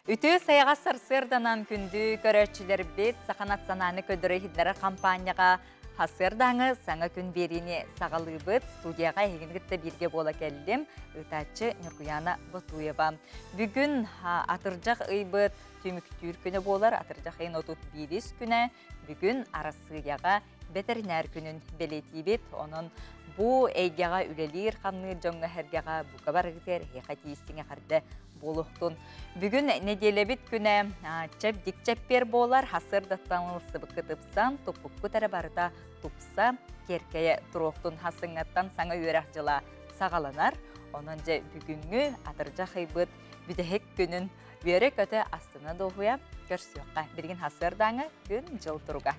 Үтүө сайаҕас сарсыарданан күндү көрөөччүлэрбит Саха национальнай көрдөрөр-иһитиннэрэр хампаанньаҕа Хасыардааҥы саҥа күн биэриини саҕалыыбыт. Студияҕа эһигини кытта бииргэ буола кэллим. Ыытааччы Ньургуяна Ботуева. Бүгүн атырдьах ыйбыт түмүктүүр күнэ буолар. Атырдьах ыйын 31 күнэ. Бүгүн Арассыыйаҕа бэтэринээр күнүн бэлиэтиибит. Онон бу эйгэҕэ үлэлиир-хамныыр дьоҥҥо-сэргэҕэ бука барыгытыгар эһиэхэ тиийистиҥ эҕэрдэ буолуохтун. Бүгүн нэдиэлэбит күнэ чэбдик чэппиэр буолар, хасыардаттан ылсыбыккыт ыпсан, туппуккут эрэ барыта тупса, киэркэйэ туруохтун хасыҥҥаттан саҥа үөрэх дьыла саҕаланар. Онон дьэ бүгүҥҥү атырдьах ыйбыт бүтэһик күнүн үөрэ-көтө астына дуоһуйа көрсүөххэ. Билигин хасыардааҥы күн-дьыл туруга.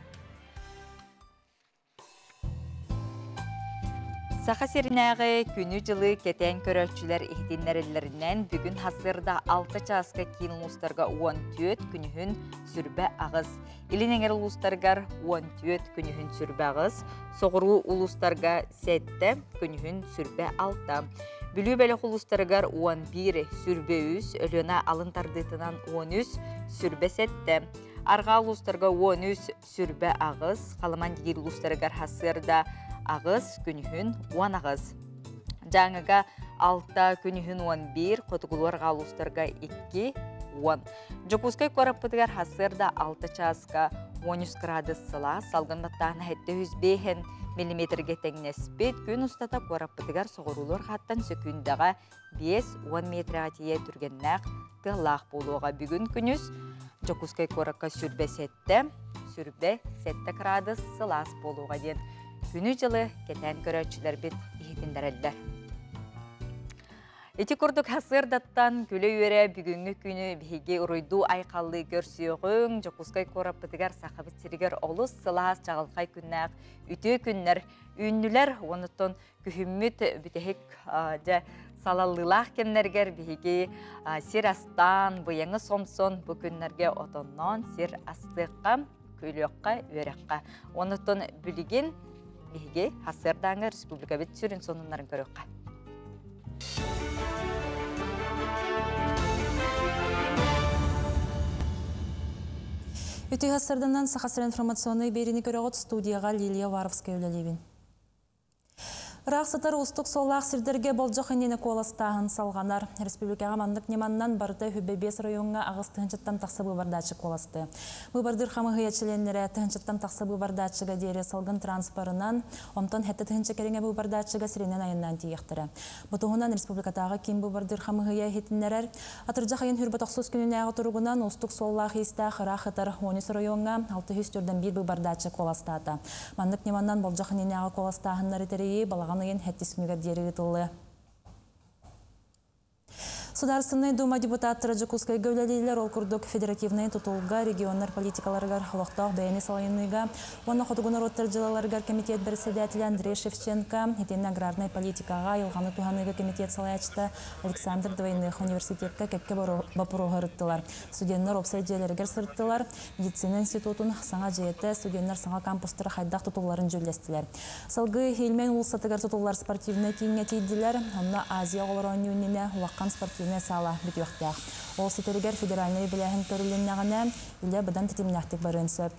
Саха сиринээҕи күнү-дьылы кэтээн көрөөччүлэр иһитиннэрэллэринэн, бүгүн хасыарда 6 чааска киин улуустарга 14, күнүһүн сүрбэ аҕыс, илин эҥэр улуустарыгар 14, күнүһүн сүрбэ аҕыс, соҕуруу улуустарга 7, күнүһүн сүрбэ алта, Бүлүү бөлөх улуустарыгар 11, сүрбэ үс, Өлүөнэ алын тардыытынан 13, сүрбэ сэттэ, Арҕаа улуустарга 13, сүрбэ аҕыс, Халыман диир улуустарыгар хасыарда аҕыс, күнүһүн 18. Дьааҥыга алта, күнүһүн 11, хотугулуу арҕаа улуустарга 2, 10. Дьокуускай куораппытыгар хасыарда 6 чааска 13 градус сылаас, салгын баттааһына 705 миллиметргэ тэҥнэспит. Күн устата куораппытыгар соҕуруулар хааттан сөкүүндэҕэ 5-10 метрэҕэ тиийэ түргэннээх тыаллаах буолуоҕа. Бүгүн күнүс Дьокуускай куоракка сүрбэ сэттэ, сүрбэ сэттэ градус сылаас буолуоҕа диэн күнү-дьылы кэтээн көрөөччүлэрбит иһитиннэрэллэр. Ити курдук сарсыардаттан күлэ-үөрэ бүгүҥҥү күнү биһиги уруйдуу айхаллыы көрсүөҕүҥ. Дьокуускай куораппытыгар Сахабыт сиригэр олус сылаас чаҕылхай күннээх үтүө күннэр үүннүлэр. Онуттан күһүммүт бүтэһик дьэ салаллыылаах кэмнэригэр биһиги сир астаан, быйаҥы сомсон бу күннэргэ отонноон сир астыахха, күлүөххэ, үөрэххэ. Онуттан билигин биһиги хасыардааҥы республикабыт сүрүн сонуннарын көрүөххэ. Үтүө сарданан Саха сирин информационнай биэриини көрөҕүт студияға Лилия Варовская үлэлиибин. Ыраах сытар уустук суоллаах сирдэргэ болдьох иннинэ куоластааһын салҕанар. Республикаҕа маннык ньыманнан барыта үһүбэ биэс оройуоҥҥа аҕыс тыһыынчаттан тахса быыбардааччы куоласты. Быыбардыыр хамыыһыйа чилиэннэрэ тыһыынчаттан тахса быыбардааччыга диэри салгын транспорынан, онтон сэттэ тыһыынча кэриҥэ быыбардааччыга сиринэн айаннаан тиийиэхтэрэ. Бу туһунан республикатааҕы киин быыбардыыр хамыыһыйа иһитиннэрэр. Атырдьах ыйын хүрбэ тохсус күнүнээҕи туругунан уустук суоллаах-иистээх ыраах ытар 13 оройуоҥҥа 641 быыбардааччы куоластаата. Маннык ньыманан болдьох иннинээҕи куоластааһыннары тэрийии балаҕан ыйын сэттис күнүгэр диэри ыытыллыа. Судаарыстыбаннай Дума депутаттара Дьокуускайга үлэлииллэр, ол курдук федеративнай тутулга, регионнар политикаларыгар, олохтоох бэйэни салайыныыга уонна хотугу норуоттар дьыалаларыгар комитет бэрэссэдээтэлэ Андрей Шевченко, итиэннэ аграрнай политикаҕа, айылҕаны туһаныыга комитет салайааччыта Александр Двойных университекка кэккэ боппуруоһу ырыттылар. Студеннар уопсай дьиэлэригэр сырыттылар, медицина институтун саҥа дьиэтэ, студеннар саҥа кампустара хайдах тутулларын дьүүллэстилэр. Салгыы Хильмень уулуссатыгар тутуллар спортивнай кииҥҥэ тиийдилэр. Онно Азия оҕолоро оонньуу иннинэ улахан спортивнай саала бүтүөхтээх. Ол ситэригэр федеральнай үбүлээһин көрүлүннэҕинэ, үлэ быдан тэтимнээхтик барыан сөп.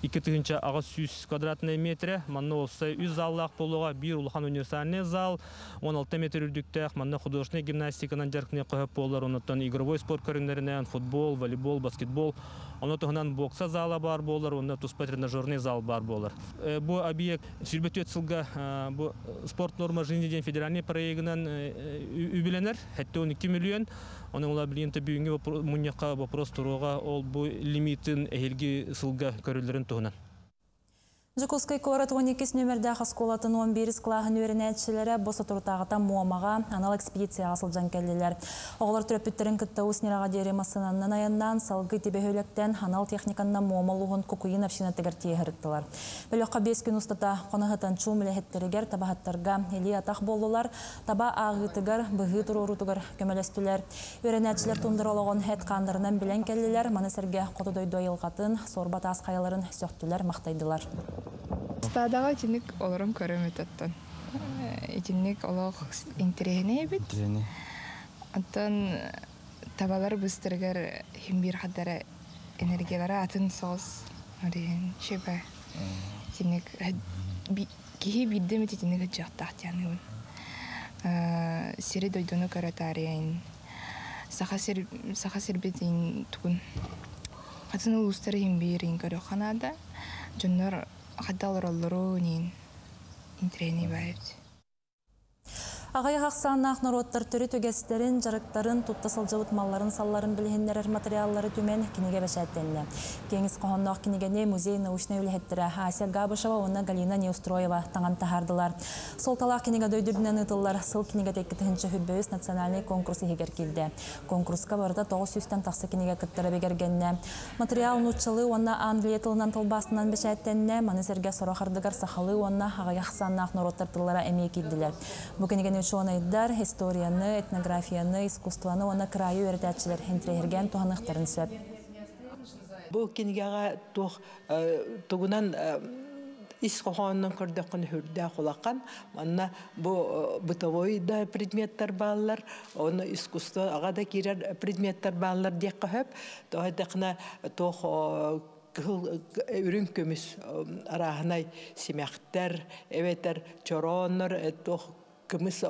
2800 квадратный метрэ. Манна уопсай үс заллаах буолуоҕа. Биир улахан универсальный зал, 16 метр үрдүктээх. Манна художественнай гимнастиканан дьарыктаныахха сөп буолар. Оннуттан игровой спорт көрүҥнэринэн футбол, волейбол, баскетбол. Ону туһунан бокса зала баар буолар, уонна туспа тренажерный зал баар буолар. Бу объект 24 сылга бу спорт норма жизни диэн федеральный проегынан үбүлэнэр. 72 миллион. Онон ула билигин бүгүҥҥү мунньахха вопрос туруоҕа ол бу лимитин эһиилги сылга көрүллэрин туһунан. Дьокуускай куорат 12 нүөмэрдээх оскуолатын 11 кылааһын үөрэнээччилэрэ бу соторутааҕыта Муомаҕа анал экспедицияҕа сылдьан кэллилэр. Оҕолор төрөппүттэрин кытта Уус Ньараҕа диэри массыынанан айаннаан, салгыы бөһүөлэктэн анал техниканнан Муома улууһун Кукуйун общинатыгар тиийэ сырыттылар. Бөлөххө 5 күн устата хоно сытан чуум үлэһиттэригэр, табаһыттарга илии-атах буоллулар, таба ааҕыытыгар, быһыы туруоруутугар көмөлөстүлэр. Үөрэнээччилэр туундара олоҕун эт хааннарынан билэн кэллилэр, маны сэргэ хоту дойду айылҕатын, суорба таас хайаларын сөхтүлэр, махтайдылар. Стадаҕа итинник олорон көрөм өтөттөн. Итинник олох интэриэһинэй эбит. Оттон Табалар быстарыгар хим биир хаддара энергиялара атын соҕус ориһин шеба. Тинник киһи биирдэ эмит итинник сылдьыахтаах дианыыбын. Сири дойдуну көрө таарыйан саха сир саха сирбитин тугун атын улуустары иһин биир көрүөххэ наада. Дьоннор хадда олороллору нин интириэһинэй баайбыт. Аҕыйах ахсааннаах норуоттар төрүт үгэстэрин, дьарыктарын, тутта сылдьыбыт малларын-салларын билиһиннэрэр материаллары түмэн кинигэ бэчээттэннэ. Киэҥ ис хоһоонноох кинигэни музей научнай үлэһиттэрэ Ася Габышева уонна Галина Неустроева таҥан таһаардылар. Суолталаах кинигэ дойду үрдүнэн ыытыллар Сыл кинигэтэ 2023 национальнай конкурс иһигэр киирдэ. Конкурска барыта 900-тэн тахса кинигэ кыттара бигэргэннэ. Материал нууччалыы уонна англия тылынан тылбаастанан бэчээттэннэ, маны сэргэ сорох ардыгар сахалыы уонна аҕыйах ахсааннаах норуоттар тыллара эмиэ киирдилэр. Бу кинигэни учуонайдар историяны, этнографияны, искусствоны уонна кыраайы үөрэтээччилэр интэриэһиргээн туһаныахтарын сөп. Бу кинигэҕэ туох тугунан ис хоһоонунан көрдөххүнэ сүрдээх улахан. Манна бу бытовой да предметтэр бааллар, оны искусство аға да киирэр предметтэр бааллар диэххэ сөп. Тоҕо туох кыһыл үрүҥ көмүс арааһынай симэхтэр, эбэтэр чорооннор, туох кымыс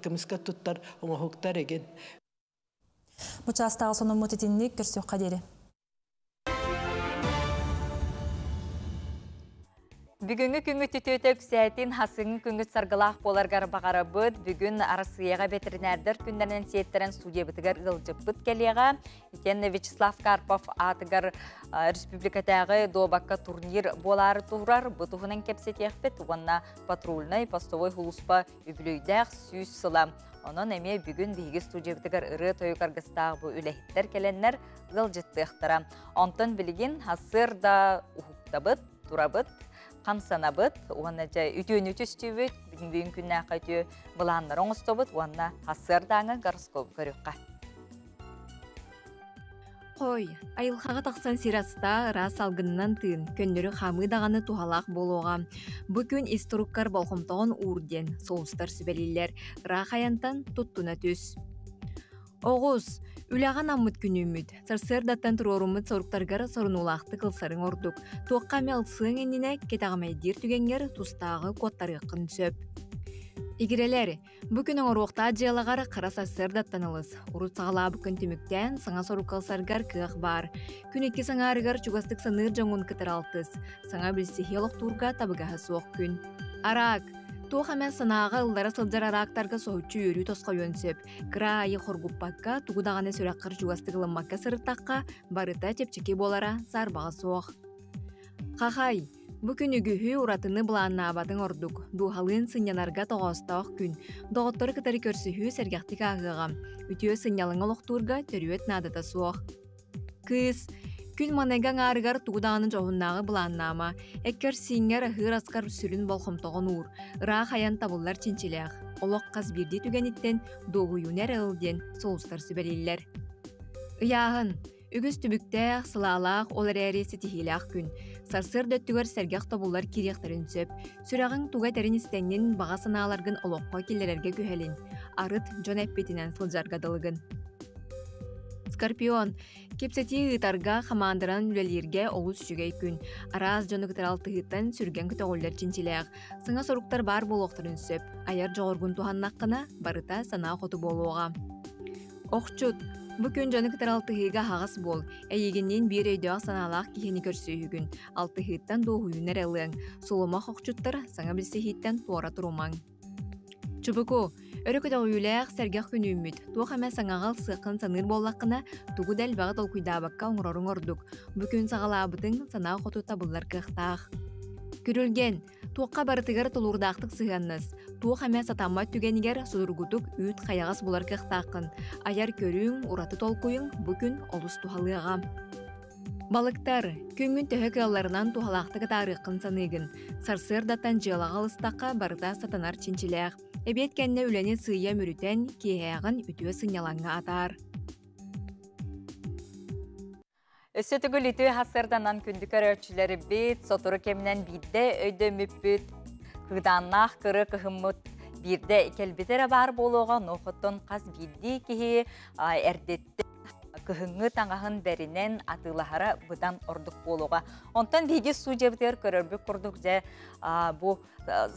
кымыска туттар оҥоһуктар эгин. Бу чаастааҕы сонуммут итинник, көрсүөххэ диэри. Бүгүҥҥү күҥҥүт үтүөтэ үксээтин, сарсыҥҥы күҥҥүт саргылаах буоларгар баҕарабыт. Бүгүн Арассыыйаҕа ветеринардар күннэринэн сиэттэрэн студиябытыгар ыалдьыппыт кэлиэҕэ. Итиэннэ Вячеслав Карпов аатыгар республикатааҕы дуобакка турнир буолаары турар. Бу туһунан кэпсэтиэхпит уонна патрульнай постовой сулууспа үбүлүөйдээх 100 сыла. Онон эмиэ бүгүн биһиги студиябытыгар ырыа-тойук аргыстаах бу үлэһиттэр кэлэннэр ыалдьыттыахтара. Онтон билигин сарсыарда уһуктабыт, турабыт, хамсанабыт уонна дьэ үтүөнү түстүүбүт, бүгүн күннээххэ үтүө былааннары оҥостобут уонна сарсыардааҥы гороскоп көрүөххэ. Хой, айылҕаҕа тахсан сир астаа, ыраас салгынынан тыын, көннөрү хаамыы даҕаны туһалаах буолуоҕа. Бу күн ис туруккар болҕомтоҕун уур диэн сулустар сүбэлииллэр. Ыраах айантан туттуна түс. Оҕус, үлэҕэ анаммыт күнүүммүт. Сарсыардаттан туруоруммут соруктаргар сорунуулаахтык ылсарыҥ ордук. Туохха эмэ ылсыаҥ иннинэ кэтэҕэмэйдиир түгэҥҥэр тустааҕы куоттарыаххын сөп. Игирэлэр, бу күн оҥоруохтаах дьыалаҕар хара сарсыардаттан ылыс. Урут саҕалаабыккын түмүктээн, саҥа сорукка ылсаргар кыах баар. Күн икки саҥаарыгар чугастык саныыр дьоҥҥун кытары алтыс. Саҥа билсиһии олохтуурга табыгаһа суох күн. Араак. Туох эмэ санааҕа ыллара сылдьар араактарга соһуччу үөрүү тосхойуон сөп. Кыра аайы хоргуппакка, тугу даҕаны сүрэххэр чугастык ылыммакка сырыттахха, барыта чэпчэки буолара саарбаҕа суох. Хахай. Бу күн үгүһү уратыны былааннаабатыҥ ордук. Дууһалыын сынньанарга тоҕоостоох күн. Доҕоттору кытары көрсүһүү сэргэхтик ааһыаҕа. Үтүө сынньалаҥы олохтуурга төрүөт наадата суох. Кыыс, күн маныга аҥаарыгар тугу даҕаны дьоһуннааҕы былааннаама. Эккэр-сииҥҥэр аһыыр аскар сүрүн болҕомтоҕун уур. Ыраах айан табыллар чинчилээх. Олох хас биирдии түгэниттэн дуоһуйууну эрэ ыл диэн сулустар сүбэлииллэр. Ыйааһын. Үгүс түбүктээх, сылаалаах, ол эрээри ситиһиилээх күн. Сарсыарда өттүгэр сэргэх тобуллар киириэхтэрин сөп. Сүрэҕиҥ туга этэрин истэҥҥин, баҕа санааларгын олоххо киллэрэргэ күһэлин. Арыт дьон эппитинэн сылдьарга дылыгын. Скорпион. Кэпсэтии ыытарга, хамаанданан үлэлииргэ олус үчүгэй күн. Араас дьону кытары алтыһыыттан сүргэҥ көтөҕүллэр чинчилээх. Саҥа соруктар баар буолуохтарын сөп. Айар дьоҕургун туһаннаххына, барыта санаа хоту буолуоҕа. Охчут, бу күн дьону кытары алтыһыыга аһаҕас буол. Эйигинниин биир өйдөөх-санаалаах киһини көрсүһүгүн. Алтыһыыттан дуоһуйууну эрэ ылыаҥ. Сулумах охчуттар саҥа билсиһииттэн туора турумаҥ. Чубуку, өрө көтөҕүүлээх, сэргэх күн үүммүт. Туох эмэ саҥаҕа ылсыаххын саныыр буоллаххына, тугу да элбэҕи толкуйдаабакка оҥороруҥ ордук. Бу күн саҕалаабытыҥ санаа хоту табыллар кыахтаах. Күрүлгэн, туохха барытыгар тулуурдаахтык сыһыаннас. Туох эмэ сатаммат түгэнигэр судургутук үүт-хайаҕас булар кыахтааххын. Айар көрүҥ, ураты толкуйуҥ бу күн олус туһалыаҕа. Балыктар, күҥҥүн төһө кыалларынан туһалаахтык атаарыаххын саныыгын. Сарсыардаттан дьыалаҕа ылыстахха барыта сатанар чинчилээх. Эбиэт кэннэ үлэни сыыйа мүрүтэн, киэһээҕин үтүө сынньалаҥҥа атаар. Өссө төгүл үтүө сарсыарданан күндү көрөөччүлэрбит, сотору кэминэн биирдэ өйдөммүппүт, кыыдааннаах кыры кыһыммыт биирдэ кэлбитэ эрэ баар буолуоҕа, нохоттон хас биирдии киһи эрдэттэн кыһыҥҥы таҥаһын бэринэн атыылаһара быдан ордук буолуоҕа. Онтон биһиги студиябытыгар көрөрбүт курдук дьэ бу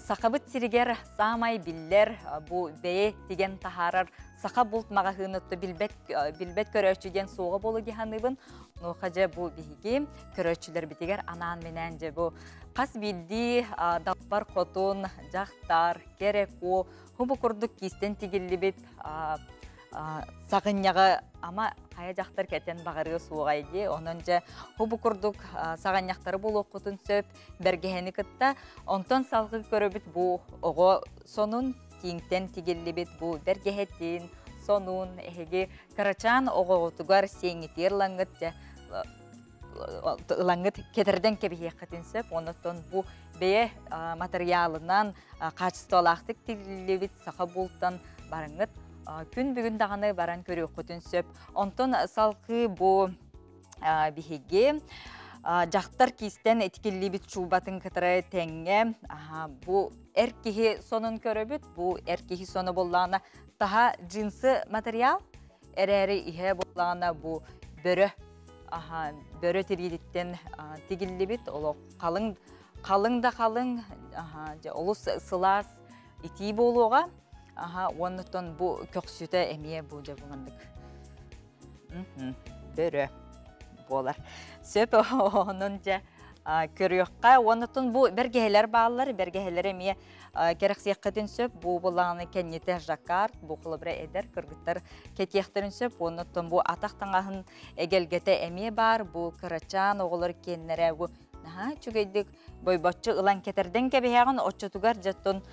сахабыт сиригэр саамай биллэр бу бэйэ тигэн таһаарар саха булт маҕаһыынытты билбэт билбэт көрөөччү диэн суоҕа буолу дии саныыбын. Онуоха дьэ бу биһиги көрөөччүлэрбитигэр анаан-минээн дьэ бу хас биирдии далбар хотун, дьахтар, кэрэ куо бу курдук киистэн тигиллибит саҕынньаҕы ама хайа дьахтар кэтэн баҕарыа суоҕай дии. Онон дьэ бу курдук саҕынньахтары булуоххутун сөп бэргэһэни кытта. Онтон салгыы көрөбүт бу оҕо сонун тииҥтэн тигиллибит бу бэргэһэтин, сонун эһиги кырачаан оҕоҕутугар сиэҥҥитигэр ылаҥҥыт дьэ ылаҥҥыт кэтэрдэн кэбиһиэххитин сөп. Оннуттан бу бэйэ матырыйаалынан хаачыстыбалаахтык тигиллибит саха бултан бараҥҥыт күн бүгүн даҕаны баран көрүөххүтүн сөп. Онтон салгыы бу биһиги дьахтар киистэн тикиллибит чуубатын кытары тэҥҥэ бу эр киһи сонун көрөбүт. Бу эр киһи соно буоллаҕына таһа джинсы материал, эрээри иһэ буоллаҕына бу бөрө бөрө тириититтэн тигиллибит олох халыҥ халыҥ да халыҥ олус сылаас итии буолуоҕа. Уоннуттан бу көхсүтэ эмиэ бу дьэ бу маннык бөрө буолар. Сөп онон дьэ көрүөххэ. Уоннуттан бу бэргэһэлэр бааллар, бэргэһэлэр эмиэ кэрэхсиэххитин сөп. Бу булааны кэннитэ жаккард, бу холобура эдэр кыргыттар кэтиэхтэрин сөп. Уоннуттан бу атах таҥаһын эгэлгэтэ эмиэ баар. Бу кырачаан оҕолор киэннэрэ бу наһаа үчүгэйдик бойбоччу ылан кэтэрдэн кэбиһэҕин оччотугар дьоттон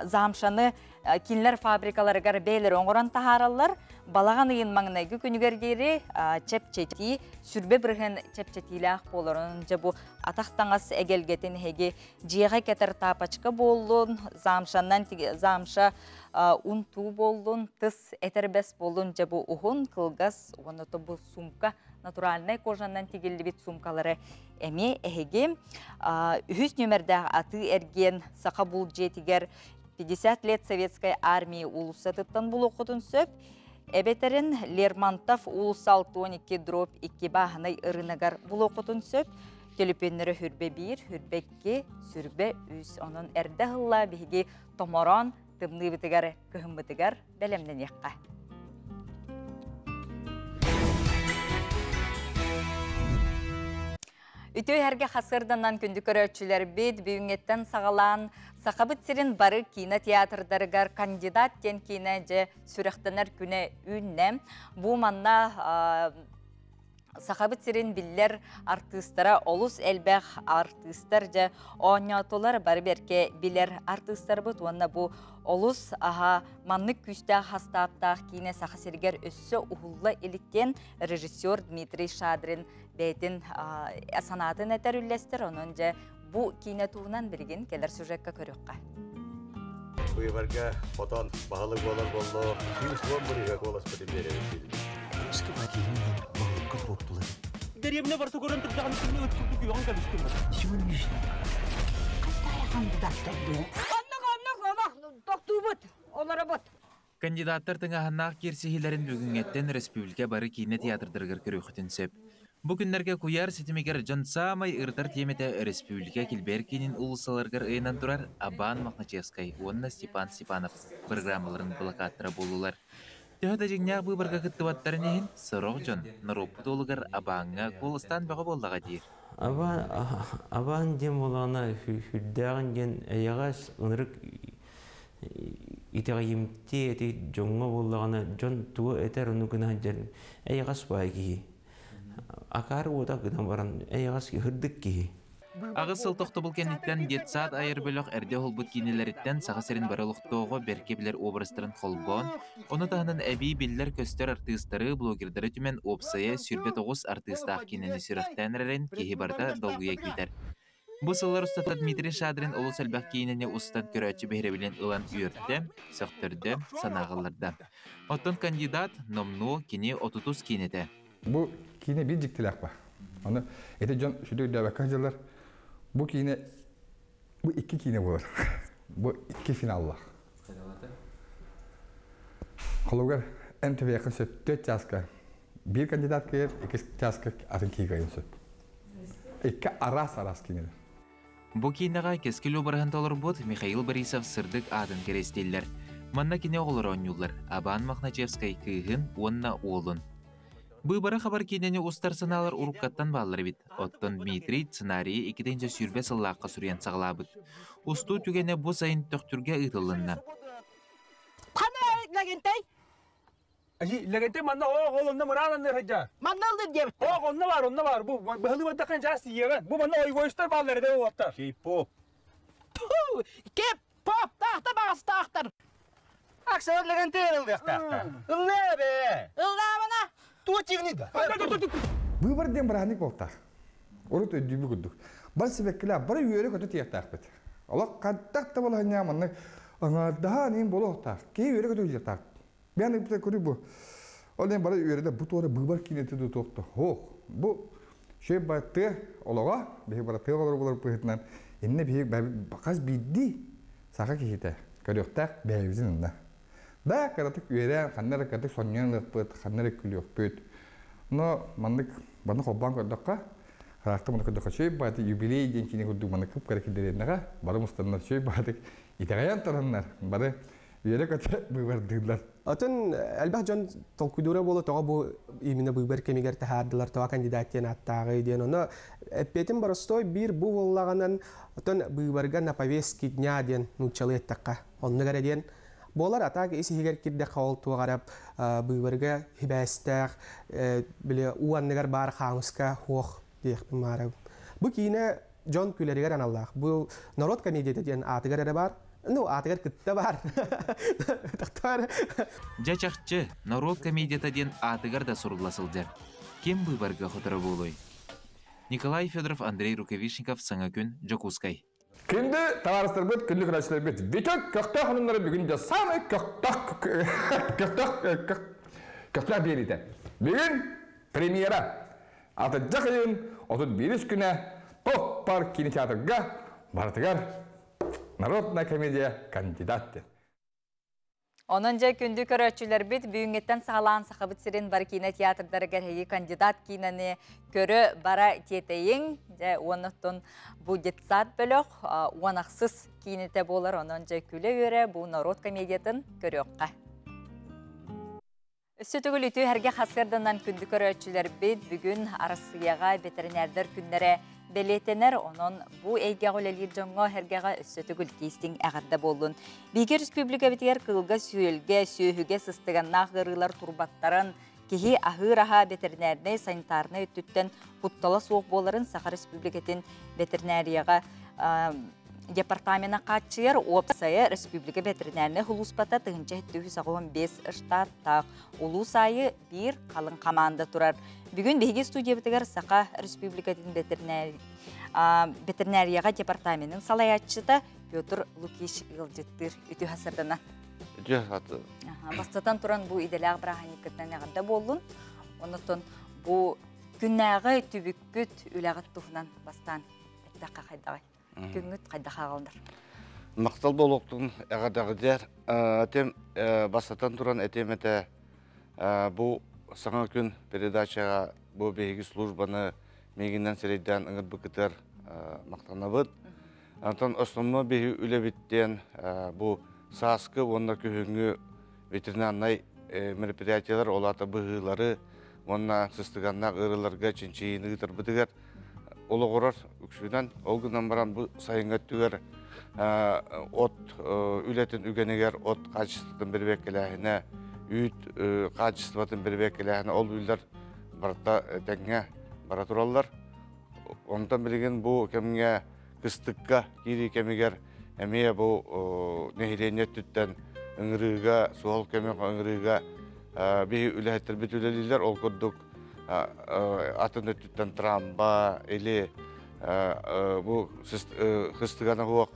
замшаны кинилэр фабрикаларыгар бэйэлэри оҥорон таһаараллар. Балаҕан ыйын маҥнайгы күнүгэр диэри чэпчэтии, сүрбэ бырыһын чэпчэтиилээх буоларын дьэ бу атах таҥас эгэлгэтин эһиги дьиэҕэ кэтэр тапочка буоллун, замшаннан замша унтуу буоллун, тыс этэрбэс буоллун дьэ бу уһун, кылгас уонна бу сумка натуральнай кожанан тигиллибит сумкалары эмиэ эһиги үһүс нүөмэрдээх атыы эргиэн саха бул дьиэтигэр 50 лет советской армии уулуссатыттан булуоххутун сөп. Эбэтэрин Лермонтов уулусса 62 дробь 2 бааһынай ырыынагар булуоххутун сөп. Төлөпүөннэрэ хүрбэ 1, хүрбэ 2, сүрбэ 3. Онон эрдэ ыһылла биһиги томороон тымныыбытыгар, кыһыммытыгар бэлэмнэниэххэ. Үтүө эргэ хасырданан күндү көрөөччүлэрбит бүгүҥҥэттэн саҕалаан Сахабыт сирин бары киинэ театрдарыгар кандидат диэн киинэ дьэ сүрэхтэнэр күнэ үүннэ. Бу манна Сахабыт сирин биллэр артыыстара олус элбэх артыыстар дьэ оонньоотулар бары бэркэ билэр артыыстарбыт уонна бу олус аха маннык күүстээх хастааптаах киинэ Саха сиригэр өссө уһулла иликтиэн режиссер Дмитрий Шадрин бэйэтин санаатын этэр үллэстэр онон дьэ бу киинэ туһунан билигин кэлэр сюжекка көрүөххэ. Быыбарга хотон баһылык буолар боллоо, 110 бырыга куоласпытын биэрэбит диибит. Баһылыкка туруортулар. Дэриэбинэ барыта көрөн турдаҕына кимни ыт курдук үөҕэн кэбистим. Оннук оннук олох тохтуубут олоробут. Кандидаттар тыҥааһыннаах киирсиһиилэрин бүгүҥҥэттэн республика бары киинэ театрдарыгар көрүөххүтүн сөп. Бу күннэргэ куйаар ситимигэр дьон саамай ырытар тиэмэтэ республика килбэйэр киинин уулуссаларыгар ыйанан турар Абан Мохначевскай уонна Степан Степанов программаларын былакааттара буоллулар. Төһө да дьиҥнээх быыбарга кыттыбаттарын иһин, сорох дьон норуоппут уолугар Абааҥҥа куоластаан бөҕө буоллаҕа диир. Абаан, абаан диэн буоллаҕына сүрдээҕин диэн эйэҕэс, ынырык итэҕэйимтиэ ити дьоҥҥо буоллаҕына дьон тугу этэр ону гына сылдьар эйэҕэс баай киһи. Акаары уота гынан баран эйэҕэс һырдык киһи. Аҕыс сыл тохтобул кэнниттэн детсад айар бөлөх эрдэ уһулбут киинэлэриттэн Саха сирин бары олохтооҕо бэркэ билэр образтарын холбоон, ону таһынан эбии биллэр-көстөр артыыстары, блогердары түмэн уопсайа 29 артыыстаах киинэни сүрэхтээн эрэрин киһи барыта долгуйа күүтэр. Бу сыллар устата Дмитрий Шадрин олус элбэх киинэни устан көрөөччү биһирэбилин ылан үөртэ, сөхтөрдө, санааҕалларда. Оттон кандидат номнуо кини отутус киинэтэ. Бу киинэ биир дьиктилээх ба. Аны ити дьон сүдү өйдөөбөккө сылдьаллар. Бу киинэ бу икки киинэ буолар. Бу икки финаллаах. Холугар эн төбөйөххө сөптөөх чааска Биир кандидат кыайар, иккис чааска атын киһи кыайын сөп. Икки араас-араас кинилэр. Бу киинэҕэ кэскил обраһын толорбут Михаил Борисов сырдык аатын кэрэстииллэр. Манна кини оҕолоро оонньууллар Абан Мохначевскай кыыһын уонна уолун. Быыбары хабар киинэни устар санаалар уруккаттан бааллар эбит. Оттон Дмитрий сценарийы 2020 сыллаахха суруйан саҕалаабыт. Устуу түгэнэ бу сайын Төхтүргэ ыытыллынна. Лэгэнтэй манна оох ол онно мыраан анныыр сылдьар. Манна ылдыр диэбит. Оох онно бар, онно бар. Бу быһылыы бардаххын чаас тиийэҕин. Бу манна ойгойустар бааллар эдэр уолаттар. Кей-поп. Кей-поп таахта баҕастаахтар. Аксар Лэгэнтэй ыллыахтаахтар. Ыллаа бээ. Ыллаабана. Туо тигни да. Быыбар диэн бырааһынньык буолтаах. Урут өйдүүбү курдук. Бар сибэккилээх, бары үөрэ-көтө тиийиэхтээхпит. Олох хантах да балаһынньаа маннык аҥаардаһаан иин буолуохтаах. Киһи үөрэ-көтө сылдьыахтаах. Бэйэн ыйбыта көрүү бу. Ол иһин бары үөрэтэ бу туора быыбар киинэтэ да туох да суох. Бу шөй тыа олоҕо, биһи бары тыа олору булар быһыытынан иннэ биһи хас биирдии саха киһитэ көрүөхтээх бэйэбитин ынна. Да кыратык үөрэн, ханна эрэ кыратык сонньуйан ылыахпыт, ханна эрэ күлүөхпүт. Но маннык манны холбоон көрдөххө, хараахта маны көрдөххө чөй бааты юбилей диэн киинэ курдук маны кып-кыра киллэриэннэҕэ, бары мустаннар чөй баатык итэҕэйэн тураннар, бары үөрэ-көтө быыбардыыллар. Атын элбэх дьон толкуйдуура буола тоҕо бу именно быыбар кэмигэр таһаардылар, тоҕо кандидат диэн ааттааҕый диэн. Ону эппиэтим боростуой биир бу буоллаҕынан, отон быыбарга на повестке дня диэн нууччалыы эттэххэ, оннук эрэ диэн буолар. А так ис иһигэр киирдэххэ ол туох эрэ быыбарга хибээстээх, били уу анныгар баар хаамыска хуох диэхпин баарабын. Бу киинэ дьон күлэригэр аналлаах. Бу народ комедията диэн аатыгар эрэ баар. Ну, аатыгар кытта баар. Тахтар. Дьэ чахчы, норуот комедията диэн аатыгар да сурулла сылдьар. Ким быыбарга хоторо буолуой? Николай Федоров, Андрей Рукавишников, Саҥа күн, Дьокуускай. Күндү табаарыстарбыт, күндү көрөөччүлэрбит, Витек көхтөөх онуннары бүгүн дьэ самый көхтөөх көхтөөх көхтөөх биэриитэ. Бүгүн премьера. Атырдьах ыйын 31 күнэ Топ парк кинотеатрга барытыгар народная комедия кандидат диэн. Онон дьэ күндү көрөөччүлэрбит бүгүҥҥүттэн саҕалаан Сахабыт сирин бары киинэ театрдарыгар эһиги кандидат киинэни көрө бара тиэтэйиҥ. Дьэ уонна бу детсад бөлөх уон ахсыс киинэтэ буолар. Онон дьэ күлэ-үөрэ бу норуот комедиятын көрүөххэ. Өссө төгүл үтүө эргэ хасыарданан күндү көрөөччүлэрбит бүгүн Арассыыйаҕа ветеринардар күннэрэ бэлиэтэнэр. Онон бу эйгэҕэ үлэлиир дьоҥҥо эргэҕэ өссө төгүл тиистиҥ эҕэрдэ буоллун. Биһиги республикабытыгар кыылга сүөлгэ, сүөһүгэ сыстыганнаах ыарыылар турбаттарын, киһи аһыыр аһа ветеринарнай санитарнай өттүттэн куттала суох буоларын Саха Республикатын ветеринарияҕа департамена хааччыйар уопсайа республика ветеринарнай сулууспата 1785 штаттаах улуус аайы биир халыҥ хамаанда турар. Бүгүн биһиги студиябытыгар Саха Республикатын ветеринарияҕа департаменын салайааччыта Петр Лукич ыалдьыттыыр үтүө хасырдана. Үтүө хаты. Бастатан туран бу идэлээх бырааһынньыккытынан эҕэрдэ буоллун. Оннуттан бу күннээҕи түбүккүт үлэҕит туһунан бастаан эттэххэ хайдаҕай? Күҥҥүт хайдах ааҕыллар? Махтал буолуохтун эҕэрдэҕитигэр. Этим бастатан туран этим этэ бу саҥа күн передачаҕа бу биһиги службаны миигинэн сирэйдээн ыҥырбыккытыгар махтанабыт. Онтон основной биһи үлэбиттэн бу сааскы уонна күһүҥҥү ветеринарнай мероприятиялар, ол аата быһыылары уонна сыстыганнаах ыарыыларга чинчийиини ыытарбытыгар олоҕурар үксүнэн. Ол гынан баран бу сайыҥҥы өттүгэр от үлэтин үгэнигэр от хаачыстыбатын бэрэбиэркэлээһинэ, үүт хаачыстыбатын бэрэбиэркэлээһинэ ол үлэлэр барыта тэҥҥэ бара тураллар. Онтон билигин бу кэмҥэ кыстыкка киирии кэмигэр эмиэ бу нэһилиэнньэ өттүттэн ыҥырыыга, суһал көмө ыҥырыыга биһи үлэһиттэрбит үлэлииллэр. Ол курдук атын өттүттэн трамба или бу кыстыгана суох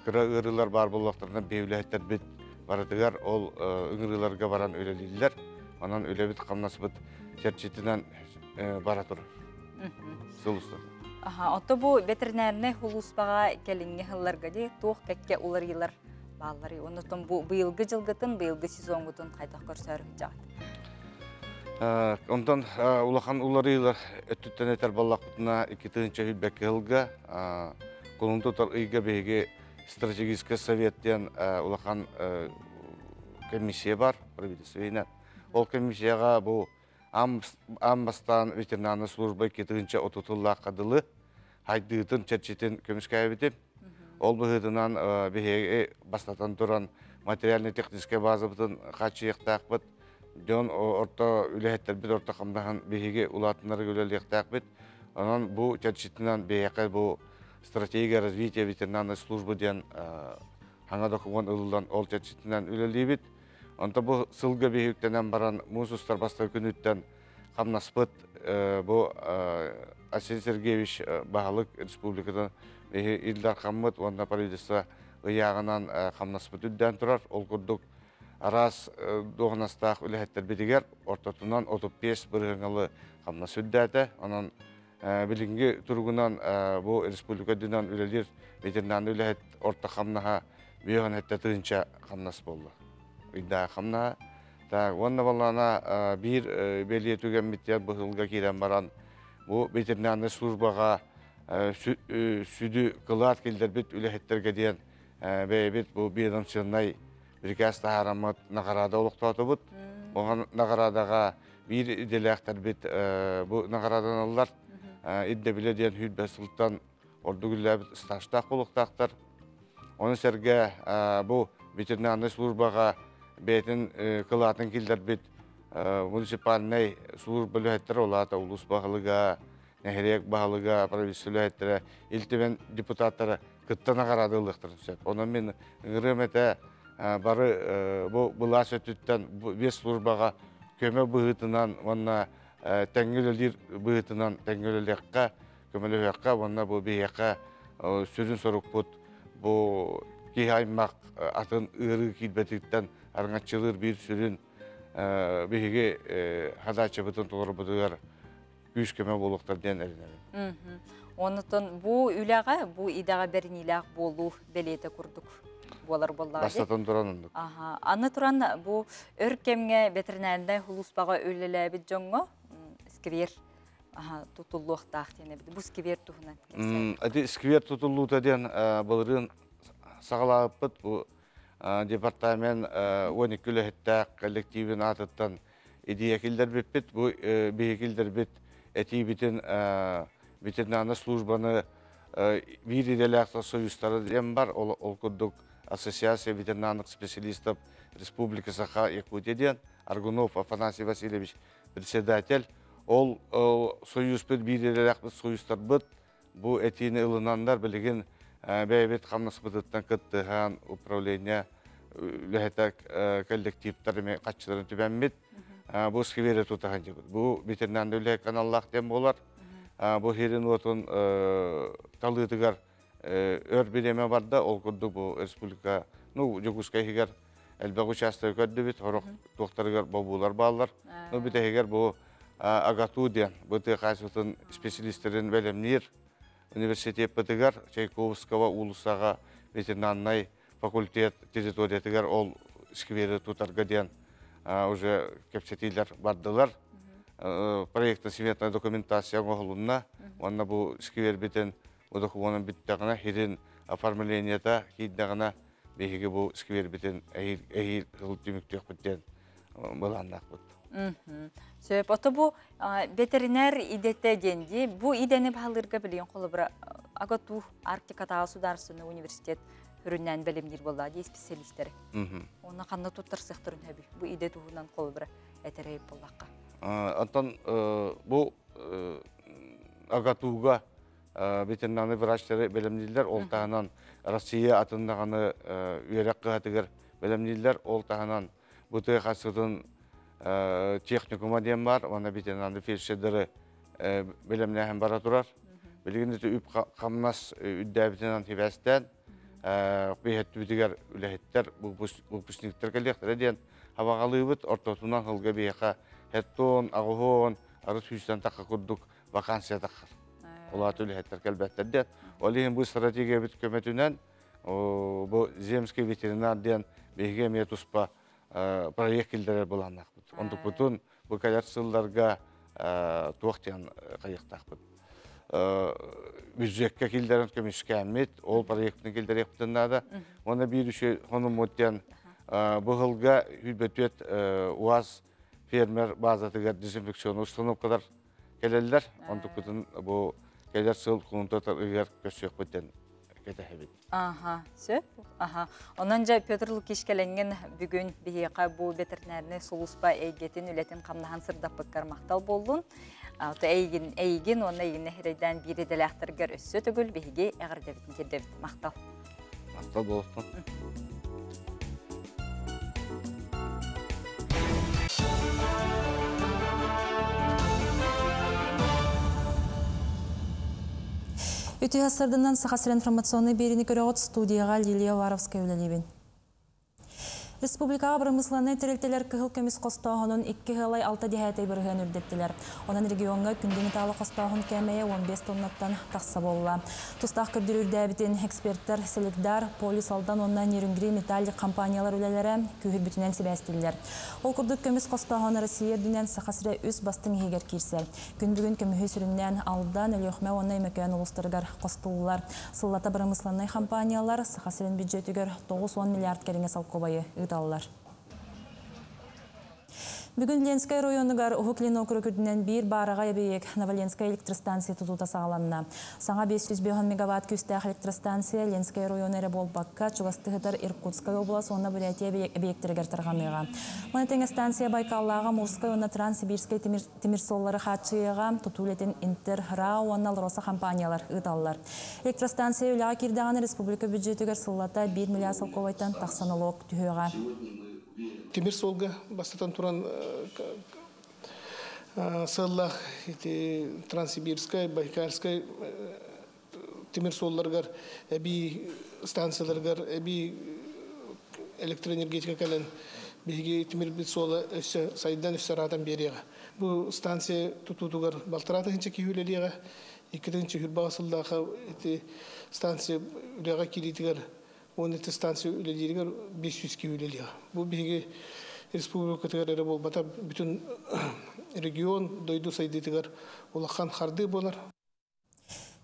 кыра ыарыылар баар буоллахтарына биһи үлэһиттэрбит барытыгар ол ыҥырыыларга баран үлэлииллэр. Онон үлэбит хамнаспыт чэрчитинэн бара турар. Сыл устата. Аха, ото бу ветеринарнай сулууспаҕа кэлиҥҥи сылларга дии туох кэккэ уларыйыылар баалларый? Оннуттан бу быйылгы дьылгытын, быйылгы сезоҥҥутун хайдах көрсөөр сылдьаҕыт? Онтон улахан уларыылар өттүттэн этэр буоллахпытына, 2021 сылга кулун тутар ыйга биһиги стратегический совет диэн улахан комиссия бар правительственный. Ол комиссияҕа бу аан бастаан ветеринарная служба 2030 сыллаахха дылы хайдыытын чэрчитин көмүскээбитим. Ол быһыытынан биһиги бастатан туран материально-техническэй базабытын хааччыйыахтаахпыт. Дьон орто үлэһиттэрбит орто хамнаһын биһиги улаатыннарга үлэлиэхтээхпит. Онон бу чэрчитинэн биһиэхэ бу стратегия развития ветеринарной службы диэн хаҥа докумуон ылыллан ол чэрчитинэн үлэлиибит. Онто бу сылга биһиктэнэн баран муус устар бастакы күнүттэн хамнаспыт бу Арсений Сергеевич баһылык республикатын биһи Ил Дархаммыт уонна правительство ыйааҕынан хамнаспыт үрдээн турар. Ол курдук араас дуоһунастаах үлэһиттэрбитигэр ортотунан 35 бырыһыҥалы хамнас үрдээтэ. Онон билиҥҥи туругунан бу республика үрдүнэн үлэлиир ветеринарный үлэһит орто хамнаһа 57 тыһыынча хамнас буолла. Ыйдаах хамнаһа. Так, уонна баллаана биир бэлиэ түгэммит быһылга киирэн баран бу ветеринарный службаҕа сүдү кылаат киллэрбит үлэһиттэргэ диэн бэйэбит бу ведомственнай бирикээс таһаараммыт наҕараада олохтоотубут. Бу наҕараадаҕа биир идэлээхтэрбит бу наҕарааданаллар. Ирдэбилэ диэн сүүрбэ сылтан ордук үлэлээбит стажтаах буолуохтаахтар. Ону сэргэ бу ветеринарнай службаҕа бэйэтин кылаатын киллэрбит муниципальнай служба үлэһиттэрэ, ол аата улуус баһылыга, нэһилиэк баһылыга, правительство үлэһиттэрэ, Ил Түмэн депутаттара кытта наҕараадалыахтарын сөп. Онон мин ыҥырыам этэ бары бу былаас өттүттэн биэс службаҕа көмө быһыытынан уонна тэҥҥэ үлэлиир быһыытынан тэҥҥэ үлэлиэххэ, көмөлөһүөххэ уонна бу биһиэхэ сүрүн сорукпут бу киһи аймах атын ыарыы киирбэтиттэн араҥаччылыыр биир сүрүн биһиги хадааччыбытын толорбутугар күүс-көмө буолуохтар диэн эрэнэбин. Онутон бу үлэҕэ, бу идэҕэ бэриниилээх буолуу бэлиэтэ курдук буолар буоллаҕа. Бастатан туран оннук. Аха. Аны туран бу өр кэмҥэ ветеринарнай сулууспаҕа үлэлээбит дьоҥҥо сквер тутуллуохтаах диэн эбит. Бу сквер туһунан кэпсээн. Ити сквер тутуллуута диэн былырыын саҕалаабыппыт. Бу департамент 12 үлэһиттээх коллективин аатыттан идея киллэрбиппит. Бу биһи киллэрбит этиибитин ветеринарнай службаны биир идэлээх союзтара диэн бар. Ол курдук Ассоциация ветеринарных специалистов Республики Саха Якутия диэн Аргунов Афанасий Васильевич председатель. Ол союзпут биир идэлээхпит союзтарбыт бу этиини ылынаннар билигин бэйэбит хамнаспытыттан кыттыһан управление үлэһитэ коллективтар эми хаччыларын түбэммит бу сквере тутаһан дьыбыт. Бу ветеринарный үлэһит каналлаах диэн буолар. Бу хирин уотун талыытыгар өр бириэмэ барда. Ол курдук бу республика, ну, Дьокуускай иһигэр элбэх учаастагы көрдүбүт, сорох туохтарыгар бобуулар бааллар. Ну, бүтэһигэр бу АГАТУ диэн бу тыа хаһаайыстыбатын специалистэрин бэлэмниир университеппытыгар Чайковского уулуссаҕа ветеринарнай факультет территориятыгар ол сквери тутарга диэн уже кэпсэтиилэр бардылар. Проектно-сметная документация оҥоһулунна. Уонна бу сквербитин бу докумуонун бүттэҕинэ, хирин оформлениета киирдэҕинэ биһиги бу сквербитин эһиил сыл түмүктүөхпүт диэн былааннаахпыт. Сөп. Ото бу ветеринар идэтэ диэн дии. Бу идэни баһылыырга билигин холобура АГАТУ Арктикатааҕы судаарыстыбаннай университет үрүннээн бэлэмниир буоллаа дии специалистери. Онно ханна туттарсыахтарын сөбүй? Бу идэ туһунан холобура этэрэй буоллахха. Онтон бу АГАТУга ветеринарный врачтары бэлэмнииллэр. Ол таһынан Россия атын даҕаны үөрэх кыһатыгар бэлэмнииллэр. Ол таһынан бу тыа хасытын техникума диэн бар, уонна ветеринарный фельдшердары бэлэмнээһин бара турар. Билигин ити үп хамнас үрдээбитинэн сибээстээн биһэттибитигэр үлэһиттэр, выпускниктар кэлиэхтэрэ диэн абаҕалыыбыт. Ортотунан сылга биһиэхэ хеттон, аҕыһон, арыт сүүстэн тахха курдук вакансия таххар. Улаат үлэһиттэр кэлбэттэр диэн. Ол иһин бу стратегиябыт көмөтүнэн бу земский ветеринар диэн биһиги эмиэ туспа проект киллэрэр былааннаахпыт. Онтукпутун Бу кэлэр сылларга туох диэн хайыахтаахпыт. Бюджекка киллэрэн көмүскээммит, ол проектын киллэриэхпитин наада. Уонна биир үчүгэй хонуммут диэн бу сылга Хүлбөтүөт УАЗ фермер базатыгар дезинфекционный установкалар кэлэллэр. Онтуккутун бу кэлэр сыл кулунтатыгар көрсүөхпүт диэн кэтэһэбит. Аха, сөп. Аха. Онон дьэ Петр Лукич кэлэҥҥин бүгүн биһиэхэ бу ветеринарнай сулууспа эйгэтин үлэтин хамнаһан сырдаппыккар махтал буоллун. Ото эйигин, эйигин уонна эйигин нэһирэйдээн биир идэлээхтэргэр өссө төгүл биһиги эҕэрдэбитин тиэрдэбит. Махтал. Махтал буолуохтун. Үтүө сарданан Саха сирин информационнай биэриини көрөҕүт студияҕа Лилия Уваровская үлэлиибин. Республикаҕа бырамыысыланнай тэрилтэлэр кыһыл көмүс хостооһунун 2 ыалай 6 дэһээтэй бырыһыан үрдэттилэр. Онон региоҥҥа күндү металлы хостооһун кээмэйэ 15 тоннаттан тахса буолла. Тустаах көрдөрүүрдээбитин эксперттэр Селигдар, Полюс Алдан уонна Нерюнгри Металлик компаниялар үлэлэрэ күүһүрбүтүнэн сибээстииллэр. Ол курдук көмүс хостооһун Россия үрдүнэн Саха сирэ үс бастыҥ иһигэр киирсэр. Күн бүгүн көмүһү сүрүннээн Алдан, Өлүөхүмэ уонна Өймөкөөн улуустарыгар хостууллар. Сыллата бырамыысыланнай хампаанньалар Саха сирин бүддьүөтүгэр 90 миллиард кэриҥэ солкуобайы ыыталлар. Бүгүн Ленскэй оройуонугар Уһук Илин округ үрдүнэн биир баараҕай эбийиэк Новоленскай электростанция тутуута саҕаланна. Саҥа 505 мегаватт күүстээх электростанция Ленскэй оройуона эрэ буолбакка, чугастыы сытар Иркутскай область уонна Бурятия эбийиэктэригэр тарҕаныаҕа. Маны тэҥэ станция Байкаллааҕы Мурскай уонна Транссибирскэй тимир тимир суоллары хааччыйыаҕа, тутуу үлэтин Интер, РАО уонна АЛРОСА компаниялар ыыталлар. Электростанция үлэҕэ киирдэҕинэ республика бүддьүөтүгэр сыллата 1 миллиард солкуобайтан тахса нолуок түһүөҕэ. Тимир суолга бастатан туран сыаллаах ити Транссибирскай, Байкальскай тимир суолларыгар эбии станцияларыгар эбии электроэнергетика кэлэн биһиги тимирбит суола өссө сайдан өссө ыраатан биэриэҕэ. Бу станция тутуутугар балтараа тыһыынча киһи үлэлиэҕэ. 2 тыһыынча сыллаахха ити станция үлэҕэ киириитигэр уонна ити станция үлэлииригэр 500 киһи үлэлиэҕэ. Бу биһиги республикатыгар эрэ буолбата бүтүн регион дойду сайдыытыгар улахан хардыы буолар.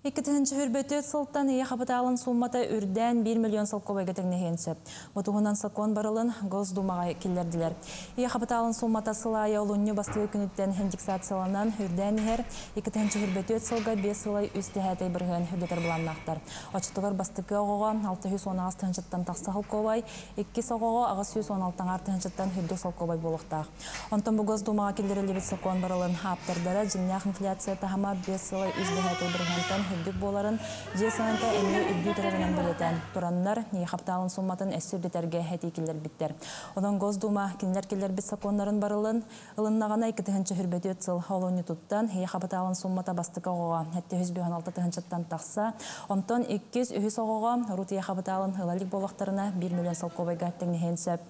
2024 сылтан ийэ хапытаалын сууммата үрдээн 1 миллион солкуобайга тэҥнэһиэн сөп. Бу туһунан сокуон барылын Госдумаҕа киллэрдилэр. Ийэ хапытаалын сууммата сыл аайы олунньу бастакы күнүттэн индексацияланан үрдээн иһэр. 2024 сылга 5 сылай үс дэһээтэй бырыһыан үрдэтэр былааннаахтар. Оччотугар бастакы оҕоҕо 618 тыһыынчаттан тахса солкуобай, иккис оҕоҕо 816 аҥаар тыһыынчаттан үрдүк солкуобай буолуохтаах. Онтон бу Госдумаҕа киллэриллибит сокуон барылын ааптардара дьиҥнээх инфляция таһыма 5 сылай үс дэһээтэй бырыһыантан үрдүк буоларын дьиэ сыаната эмиэ үрдүү турарынан бэлиэтээн тураннар, ийэ хапытаалын сууматын өссө үрдэтэргэ этии киллэрбиттэр. Онон Госдума кинилэр киллэрбит сокуоннарын барылын ылыннаҕына 2024 сыл олунньутуттан ийэ хапытаалын суумата бастакы оҕоҕо 756 тыһыынчаттан тахса, онтон иккис, үһүс оҕоҕо урут ийэ хапытаалын ыла илик буоллахтарына 1 миллион солкуобайга тэҥнэһиэн сөп.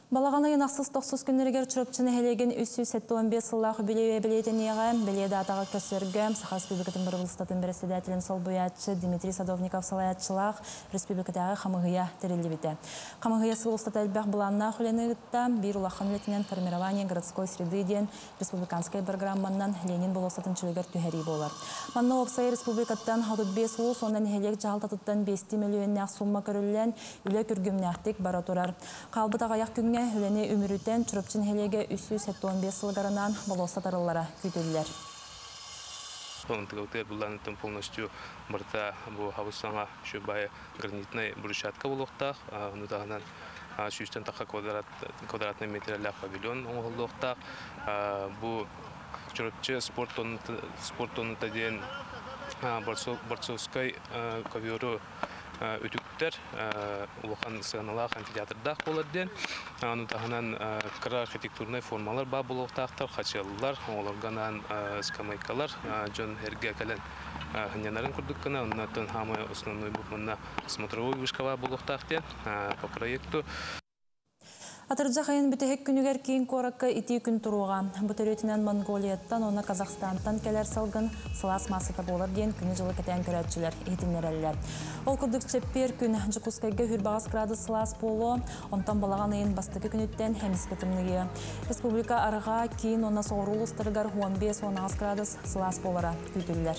Балаҕан ыйын ахсыс-тохсус күннэригэр Чурапчы нэһилиэгин 375 сыллаах үбүлүөйэ бэлиэтэниэҕэ. Бэлиэ даатаҕа көрсөргө Саха Республикатын Бырабыыталыстыбатын бэрэссэдээтэлин солбуйааччы Дмитрий Садовников салайааччылаах республикатааҕы хамыыһыйа тэриллибитэ. Хамыыһыйа сыл устата элбэх былааннаах үлэни ыытта. Биир улахан үлэтинэн «Формирование городской среды» диэн республиканскай программаннан Ленин болуоссатын чөлүгэр түһэрии буолар. Манна уопсай республикаттан 35 улуус уонна нэһилиэк дьаһалтатыттан 5 мөлүйүөннээх сумма көрүллэн, үлэ күргүмнээхтик бара турар. Хаалбыт аҕыйах күҥҥэ үлэни үмүрүтэн Чурапчы нэһилиэгэ 375 сылыгар анаан болуоссат арыллара күүтүллэр. Ынтыгыбытыгар былаанытын полностью барыта бу хабыс саҥа үчүгэй гранитнай брусчатка буолуохтаах. Ону таһынан сүүстэн тахха квадратный метрэлээх павильон оҥоһуллуохтаах. Бу Чурапчы спорт тонната диэн борцовскай ковёру үтүктэр улахан сыаналаах амфитеатрдаах буолар диэн. Ону таһынан кыра архитектурнай формалар баар буолуохтаахтар, хачыаллар, оҕолорго анаан скамейкалар, дьон эргэ кэлэн сынньанарын курдук гына, оннуттан хаамай основной бу манна смотровой вышка баар буолуохтаах диэн по проекту. Атырдьах ыйын бүтэһик күнүгэр киин куоракка итии күн туруоҕа. Бу төрүөтүнэн Монголияттан уонна Казахстантан кэлэр салгын сылаас маассата буолар диэн күнү-дьылы кэтээн көрөөччүлэр иһитиннэрэллэр. Ол курдук чэппиэр күн Дьокуускайга 28 градус сылаас буолуо, онтон балаҕан ыйын бастакы күнүттэн эмискэ тымныйыа. Республика арҕаа, киин уонна соҕуруу улуустарыгар 15-18 градус сылаас буолара күүтүллэр.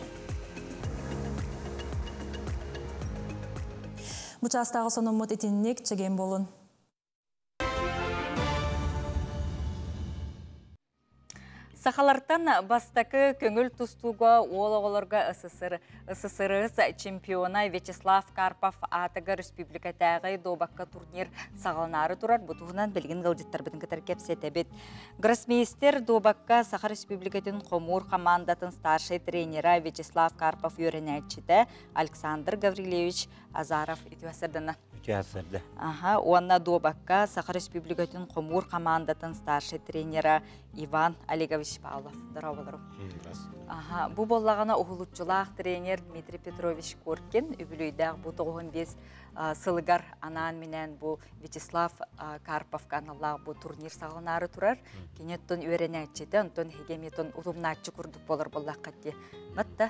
Бу чаастааҕы сонуммут итинник чэгиэн буолун. Сахалартан бастакы көҥүл тустууга уол оҕолорго СССР, СССР чемпиона Вячеслав Карпов аатыгар республикатааҕы дуобакка турнир саҕаланаары турар. Бу туһунан билигин ыалдьыттарбытын кытары кэпсэтэбит. Гроссмейстер дуобакка Саха Республикатын хомуур командатын старшай тренера Вячеслав Карпов үөрэнээччитэ Александр Гаврильевич Азаров үтүө сырдана. Үтүө сырда. Аха, уонна дуобакка Саха Республикатын хомуур командатын старшай тренера Иван Олегович Павлов. Здороволорум. Аха, бу боллаҕына уһулуччулаах тренер Дмитрий Петрович Коркин үбүлүйдээх бу 95 сылыгар анаан-минээн бу Вячеслав Карповка аналлаах бу турнир саҕаланаары турар. Кини оттон үөрэнээччитэ, онтон эһиги эмиэ утумнааччы курдук болор боллахха дии. Батта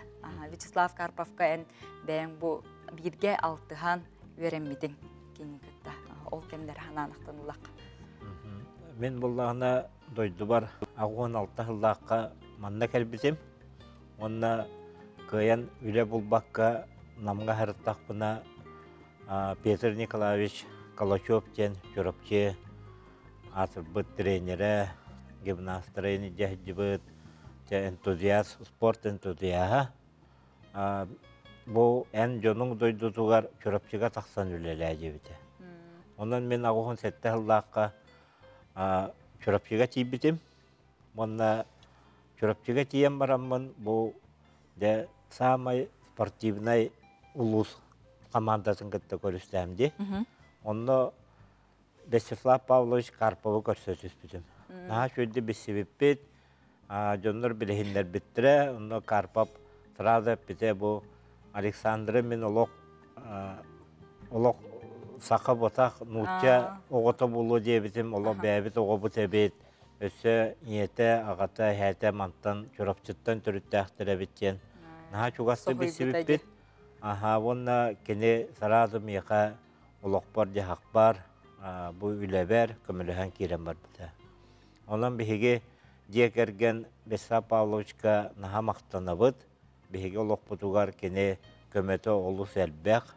Вячеслав Карповка эн бэйэҥ бу бииргэ алтыһан үөрэммитиҥ кини кытта ол кэмнэр ханаанахтан улах. Мин буллаҕына дойдубар 86 сыллаахха манна кэлбитим. Уонна кыайан үлэ булбакка Намҥа сырыттахпына Петр Николаевич Калачев диэн Чурапчы аатырбыт тренерэ, гимнастара илдьэ сылдьыбыт, энтузиаст, спорт энтузиаһа. Бу эн дьонуҥ дойдутугар Чурапчыга тахсан үлэлээ диэбитэ. Онон мин 87 сыллаахха Чурапчыга тиийбитим. Уонна Чурапчыга тиийэн бараммын бу дьэ саамай спортивнай улуус командатын кытта көрүстээм дии. Онно Вячеслав Павлович Карповы көрсө түспүтүм. Наһаа үчүгэйдик билсибиппит, дьоннор билиһиннэрбиттэрэ. Онно Карпов сразу эппитэ бу Александры мин олох олох саха ботах нуучча оҕото буолуо диэбитим, олох бэйэбит оҕобут эбит. Өссө ийэтэ, аҕата, эһээтэ мантан Чурапчыттан төрүттээхтэр эбит диэн наһаа чугастык билсибиппит. Аһаа уонна кини сразу миэхэ олохпор-дьаһахпар, бу үлэбэр көмөлөһөн киирэн барбыта. Онон биһиги дьиэ кэргэн Вячеслав Павловичка наһаа махтанабыт. Биһиги олохпутугар кини көмөтө олус элбэх.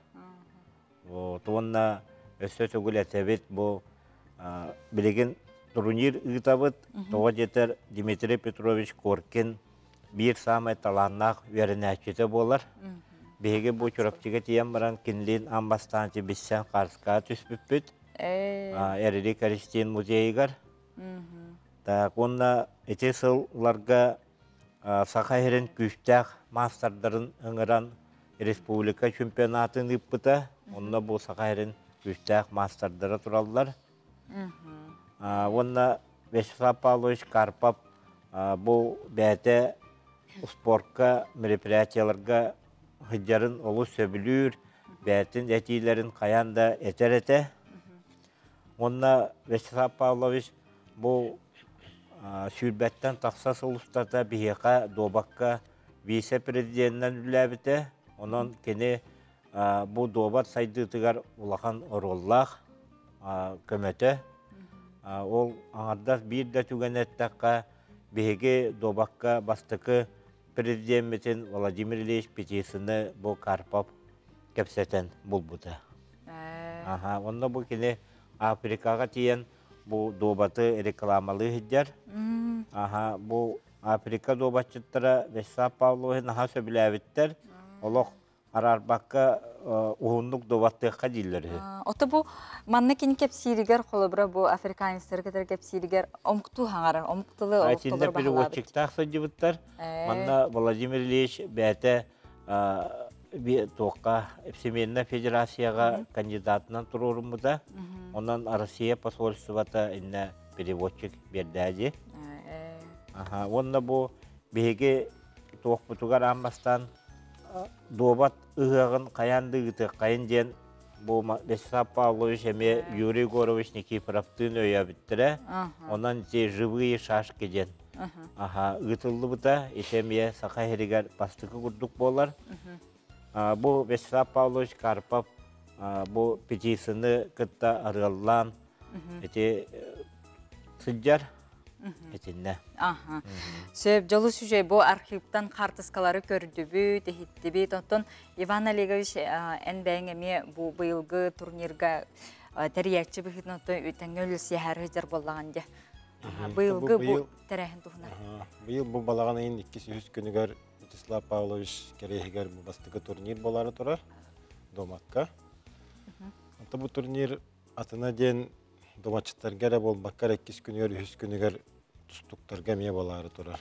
Вот, уонна өссө төгүл этэбит, бу билигин турнир ыытабыт. Тоҕо диэтэр Дмитрий Петрович Коркин биир саамай талааннаах үөрэнээччитэ буолар. Биһиги бу Чурапчыга тиийэн баран кинилиин аан бастаан билсэн хаарыскаҕа түспүппүт. Эрили Калистин музейыгар. Так, уонна ити сылларга Саха сирин күүстээх маастардарын ыҥыран республика чемпионатын ыыппыта. Онно бу Саха сирин күүстээх маастардара тураллар. Уонна Вячеслав Павлович Карпов бу бэйэтэ спортка, мероприятиеларга сылдьарын олус сөбүлүүр, бэйэтин этиилэрин хайаан да этэр этэ. Уонна Вячеслав Павлович бу сүүрбэттэн тахса сыл устата биһиэхэ дуобакка вице-президенинэн үлэлээбитэ. Онон кини бу дуобат сайдыытыгар улахан оруоллаах көмөтө. Ол аҥардас биир да түгэн эттэххэ, биһиги дуобакка бастакы президеммитин Владимир Ильич Петисыны бу Карпов кэпсэтэн булбута. Аха, онно бу кини Африкаҕа тиийэн бу дуобаты рекламалыы сылдьар. Аха, бу Африка дуобатчыттара Вячеслав Павловиһы наһаа сөбүлээбиттэр. Олох араарбакка уһуннук дуобаттыахха дииллэр үһү. Ото бу манна кини кэпсииригэр холобура бу африканецтары кытары кэпсииригэр омуктуу хаҥарар, омук тылы Итиннэ переводчиктаах сылдьыбыттар. Манна Владимир Ильич бэйэтэ туохха Всемирная Федерацияҕа кандидатынан туруоруммута. Онон Россия посольствота иннэ переводчик биэрдээди. Аха, уонна бу биһиги туохпутугар аан бастаан дуобат ыһыаҕын хайаан да ыытыаххайын диэн Бу Вячеслав Павлович эмиэ Юрий Егорович Никифоровтыын өйөөбүттэрэ. Онон ити «Живые шашки» диэн аха ыытыллыбыта. Ити эмиэ Саха сиригэр бастакы курдук буолар. Бу Вячеслав Павлович Карпов бу петицияны кытта арыаллаан ити сылдьар итиннэ. Аха. Сөп, дьолу сүжэй бу архивтан хартыскалары көрдүбүт, иһиттибит. Оттон Иван Олегович эн бэйэҥ эмиэ бу быйылгы турнирга тэрийээччи быһыытынан тэҥҥэ үлэлсиэһэр сылдьар буоллаҕын дии. Быйылгы бу тэрээһин туһунан. Быйыл бу балаҕан ыйын иккис-үһүс күнүгэр Вячеслав Павлович кэриэһигэр бу бастакы турнир буолаары турар Домакка. Онто бу турнир атына диэн доматчыттарга эрэ буолбакка эрэ иккис күнүгэр, үһүс күнүгэр тустуктарга эмиэ буолаары турар.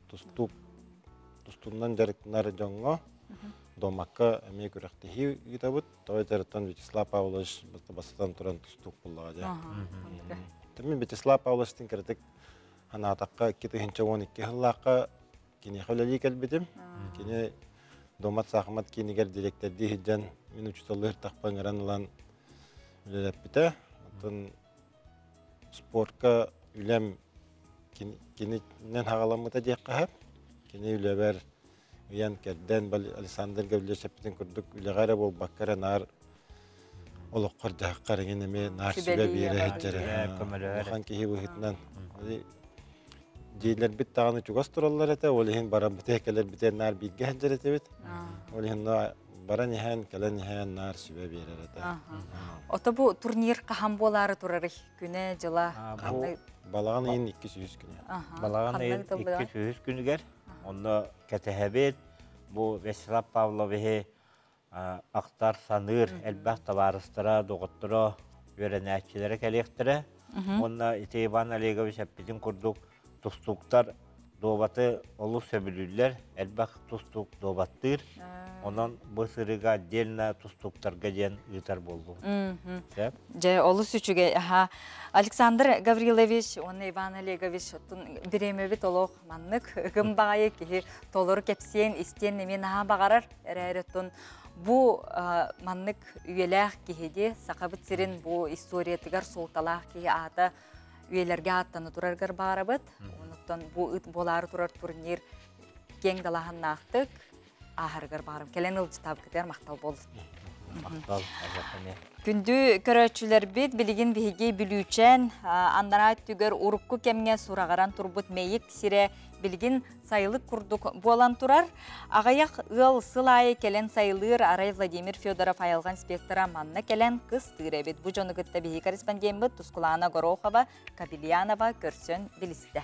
Тустуук тустуунан дьарыктанар дьоҥҥо Домакка эмиэ күрэхтэһии ыытабыт. Тоҕо этэртэн Вячеслав Павлович бастатан туран тустуук буоллаҕа дьэ. Мин Вячеслав Павловичтын кыратык санаатахха 2012 сыллаахха киниэхэ үлэлии кэлбитим. Кини Домат саахымат киинигэр дириэктэрдии сылдьан мин учууталлыыр тахпа ыҥыран ылан үлэлэппитэ. Оттон спортка үлэм кининэн хаҕаламмыта диэххэ сөп. Кини үлэбэр ыйан-кэрдэн, Александр Гаврильевич эппитин курдук үлэҕэ эрэ буолбакка эрэ наар олоххор дьаһаххар эҥин эмиэ наар сүбэ биэрэ сылдьара. Улахан киһи быһыытынан дьиэлэрбит даҕаны чугас тураллар этэ, ол иһин барарбытыгар кэлэрбитигэр наар бииргэ сылдьар этибит. Ол иһин баран иһэн, кэлэн иһэн наар сүбэ биэрэр этэ. Ото бу турнир хаһан буолаары турарый? Күнэ, дьыла? Балаҕан ыйын иккис-үһүс күнэ. Балаҕан ыйын иккис-үһүс күнүгэр онно кэтэһэбит. Бу Вячеслав Павловиһы ахтар, саныыр элбэх табаарыстара, доҕотторо, үөрэнээччилэрэ кэлиэхтэрэ. Уонна ити Иван Олегович эппитин курдук тустууктар дуобаты олус сөбүлүүллэр, элбэх тустуук дуобаттыыр. Онон бу сырыыга отдельно тустууктарга диэн ыытар буоллубут. Сөп. Дьэ, олус үчүгэй. Аха. Александр Гаврилович уонна Иван Олегович бириэмэбит олох маннык ыгым баҕайы киһи толору кэпсиэн, истиэн эмиэ наһаа баҕарар. Эрээри оттон бу маннык үйэлээх киһиди Сахабыт сирин бу историятыгар суолталаах киһи аата үйэлэргэ ааттана тураргар баарабыт. Онуттан бу ыт буолаары турар турнир киэҥ далааһыннаахтык ааһарыгар баарым. Кэлэн ылдьытаабыкытыгар махтал буоллун. Махтал, Күндү көрөөччүлэрбит, билигин биһиги Бүлүүчээн анараа өттүгэр урукку кэмҥэ сураҕыран турбут Мэйик сирэ билигин сайылык курдук буолан турар. Аҕыйах ыал сыл аайы кэлэн сайылыыр арай Владимир Федоров айылҕа инспектора манна кэлэн кыстыыр эбит. Бу дьону кытта биһиги корреспондеммыт Тускулаана Горохова, Кабельянова көрсөн билистэ.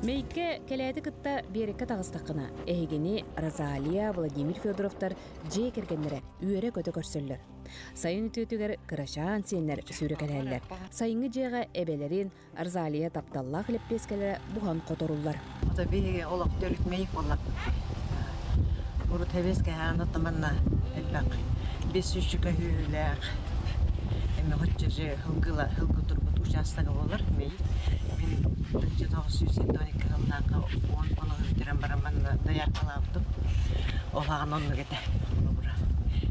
Мэйиккэ кэлээти кытта биэрэккэ таҕыстаххына, эһигини Розалия, Владимир Федоровтар дьиэ кэргэннэрэ үөрэ-көтө көрсөллөр. Сайын үтүөтүгэр кырачаан сиэннэр сүүрэкэлэһэллэр. Сайыҥҥы дьиэҕэ эбэлэрин, Розалия тапталлаах лэппиэскэлэрэ буһан хоторуллар. Ото биһиги олох төрүт мэйик буолларбыт. Урут хэбиэскэ хаан манна элбэх бес сүүсчүкэ хүүлээх эми хоччожы хылгыла хылгы турбут учаастага болар мэйик. Мин 1972 сыллаахха он ону бүтэрэн баран манна дояркалаабытым. Ол хаҕан оннук этэ. Холобура.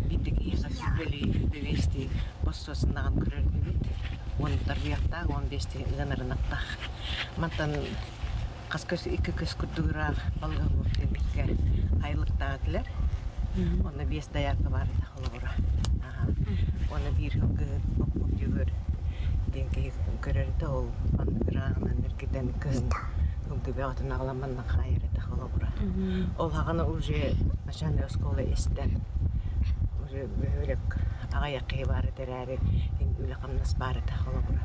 Биирдик киһиэхэ сүүрбэлии, сүүрбэ боссуосуннаҕын көрөр этибит. Уон тарбыйахтаах, уон биэстии ыанарынахтаах. Мантан хас көс, икки көс курдук ыраах балыга буолуох диэн айылыктаах этилэр. Онно биэс доярка баар этэ холобура. Уонна биир сылгыһыт Боппук Дьөгүөр диэн киһи көрөр этэ, ол маннык ырааҕынан эргитэн кыһын сылгы бөҕөтүн аҕалан манна хаайар этэ холобура. Ол хаҕана уже начальная оскуола истэн уже бөһүөлэк аҕыйах киһи баар этэ эрээри үлэ-хамнас баар этэ холобура.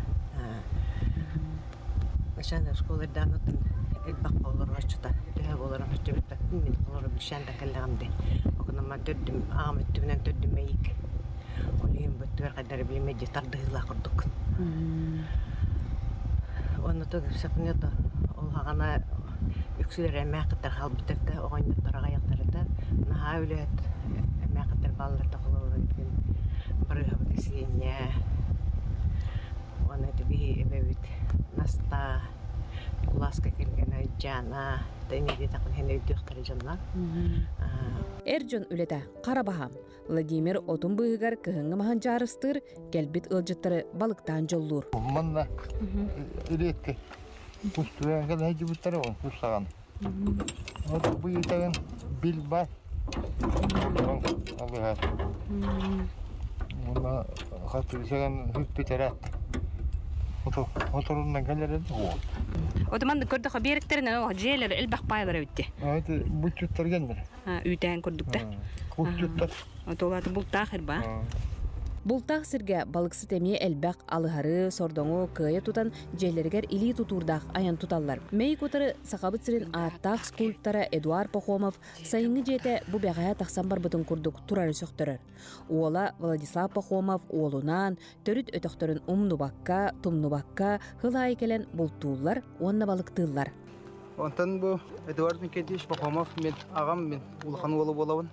Начальная оскуола эрдэҕинэ элбэх олорооччута төһө буоларын оччо билбэппин мин олоро билсээн да кэллэҕим дии. Окунама төрдүм аҕам өттүбүнэн төрдүм мэйик. Ол иһин бу өттүгэр хайдары билимэ дии тардыһыылаах курдук. Онно то ол хаҕана үксүлэр эмээхиттэр хаалбыттарда оҕонньоттор аҕыйахтарыта наһаа үлэһит эмээхиттэр баалларда холобура барыһабыт сиэнньэ уонна ити биһи эбэбит Настаа. Ньукулааска кэргэнэ Дьаана, инники хэн өйдүөхтэрэ дьоннор. Эр дьон үлэтэ хара баһаам. Владимир отун быыһыгар кыһыҥҥы маһын дьаарыстыыр, кэлбит ыалдьыттары балыктаан дьоллуур. Манна редко кустуйан кэлэн дьыбыттара ол кустаҕан. Вот бу ыйтагын бил бар. Алыһар. Уонна хатырысаган хүппүтэрэ. Моторунан кэлэрин уол. Отуман көрдөхө биэриктеринен о дьиэлэр элбэх пайлар эбитти. Это буччуттар геннер. Үүтээн курдукта. Буччуттар. Отолаты бултаах ирба. Бултаах сиргэ балыксыт эмиэ элбэх алыһары, сордоҥу кыайа тутан дьиэлэригэр илии тутуурдаах айан туталлар. Мэйик утары Сахабыт сирин ааттаах скульптора Эдуард Пахомов сайыҥҥы дьиэтэ бу бэҕэһээ тахсан барбытын курдук турары сөхтөрөр. Уола Владислав Пахомов уолунаан төрүт өтөхтөрүн умнубакка, тумнубакка хыл аайы кэлэн бултууллар уонна балыктыыллар. Онтон бу Эдуард Никитич Пахомов мин аҕам мин улахан уола буолабын.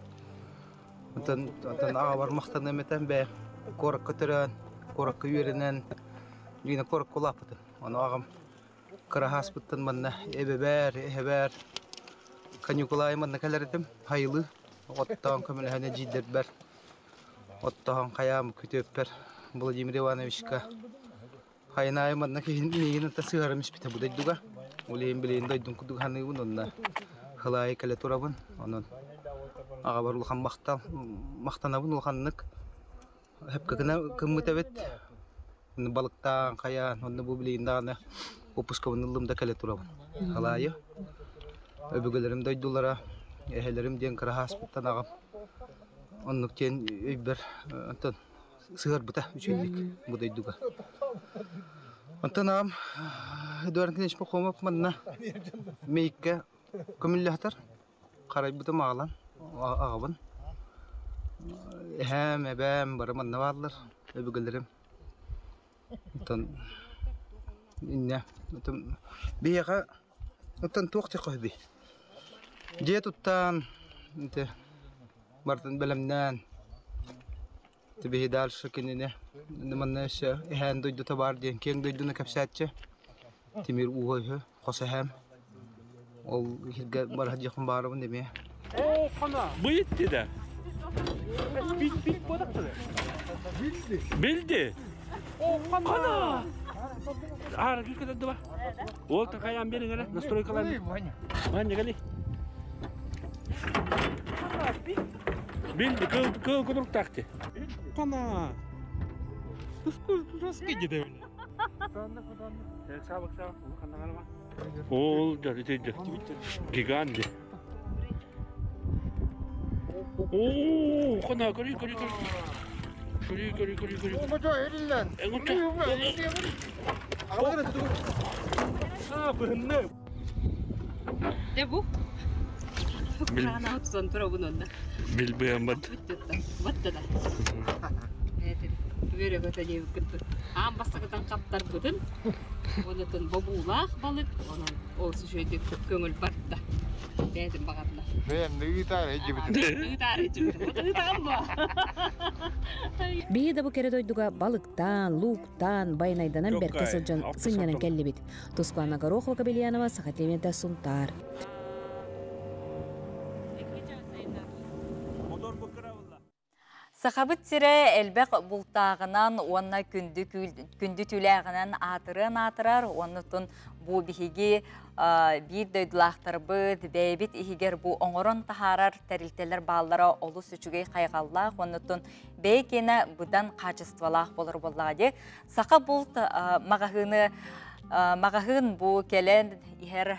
Онтон онтон аҕабар махтаныам этэ бэйэм куоракка төрөөн, куоракка үөрэнэн, дьиҥэ куоракка улааппытым. Ону аҕам кыра ааспыттан манна эбэбэр, эһэбэр каникулаайы манна кэлэр этим, хайылыы оттоон көмөлөһөн эдьиийдэрбэр оттоһон хайаам күтүөппэр Владимир Ивановичка хайынаайы манна киһин миигин ата сыһарым испитэ бу дойдуга. Ол иһин билигин дойдум курдук саныыбын уонна хылаайы кэлэ турабын. Онон аҕабар улахан махтал махтанабын улаханнык. Сөпкө гына гыммыт эбит. Балыктаан хайаан онно бу билигин даҕаны выпускабын ыллым да кэлэ турабын. Халаайы өбүгэлэрим дойдулара эһэлэрим диэн кыра ааспыттан аҕам оннук диэн өйбөр онтон сыһыарбыта үчүгэйдик бу дойдуга. Онтон аҕам Эдуард Николаевич Пахомов манна Мэйиккэ көмүллэһитэр. Харайбытым аҕалан аҕабын. Эһээм, эбээм бары манна бааллар, өбүгэлэрим. Оттон инньэ оттон биһиэхэ оттон туох диэххэ сөбүй? Дьиэ туттаан ити барытын бэлэмнээн биһи дальше кинини манна өссө эһээн дойдута баар диэн киэҥ дойдуну кэпсээччи Тимир ууһа үһү хос эһээм ол иһиргэ бараһа диэхпин баарабын эмиэ. Быйытты да. Билди. Кана. Ара күлкө да ба. Ол такаян бериң эле настройкалар. Ваня гали. Билди кыл кыл кудурук такты. Кана. Ол да ити гигант ди. Оо, хана көрүй көрүй көрүй. Көрүй көрүй көрүй көрүй. Де бу? Крана отсон турабын онда. Билбэм бат. Батта да. Үөрэ көтө диэбиккин аан бастакытан хаптарбытын онотон бобуулаах балык онон ол сүшөйдүк көҥүл барда бэйэтин баҕатына Бэйэм ыытаар эдьибитин. Ыытаар эдьибитин. Ыытаҕын буо. Биһи да бу кэрэ дойдуга балыктаан, лууктаан, байанайданан бэркэ сылдьан сынньанан кэллибит. Тускуана Горохова Кабельянова, Саха телевидениета Сунтаар. Сахабыт сирэ элбэх бултааҕынан уонна күндү, күндү түүлээҕинэн аатырыан аатырар, уонна бу биһиги биир дойдулаахтарбыт бэйэбит иһигэр бу оҥорон таһаарар тэрилтэлэр бааллара олус үчүгэй хайҕаллаах уонна бэйэ киэнэ быдан хаачыстыбалаах болор буоллаҕа дии. Саха булт маҕаһыыны маҕаһыын бу кэлэн иһэр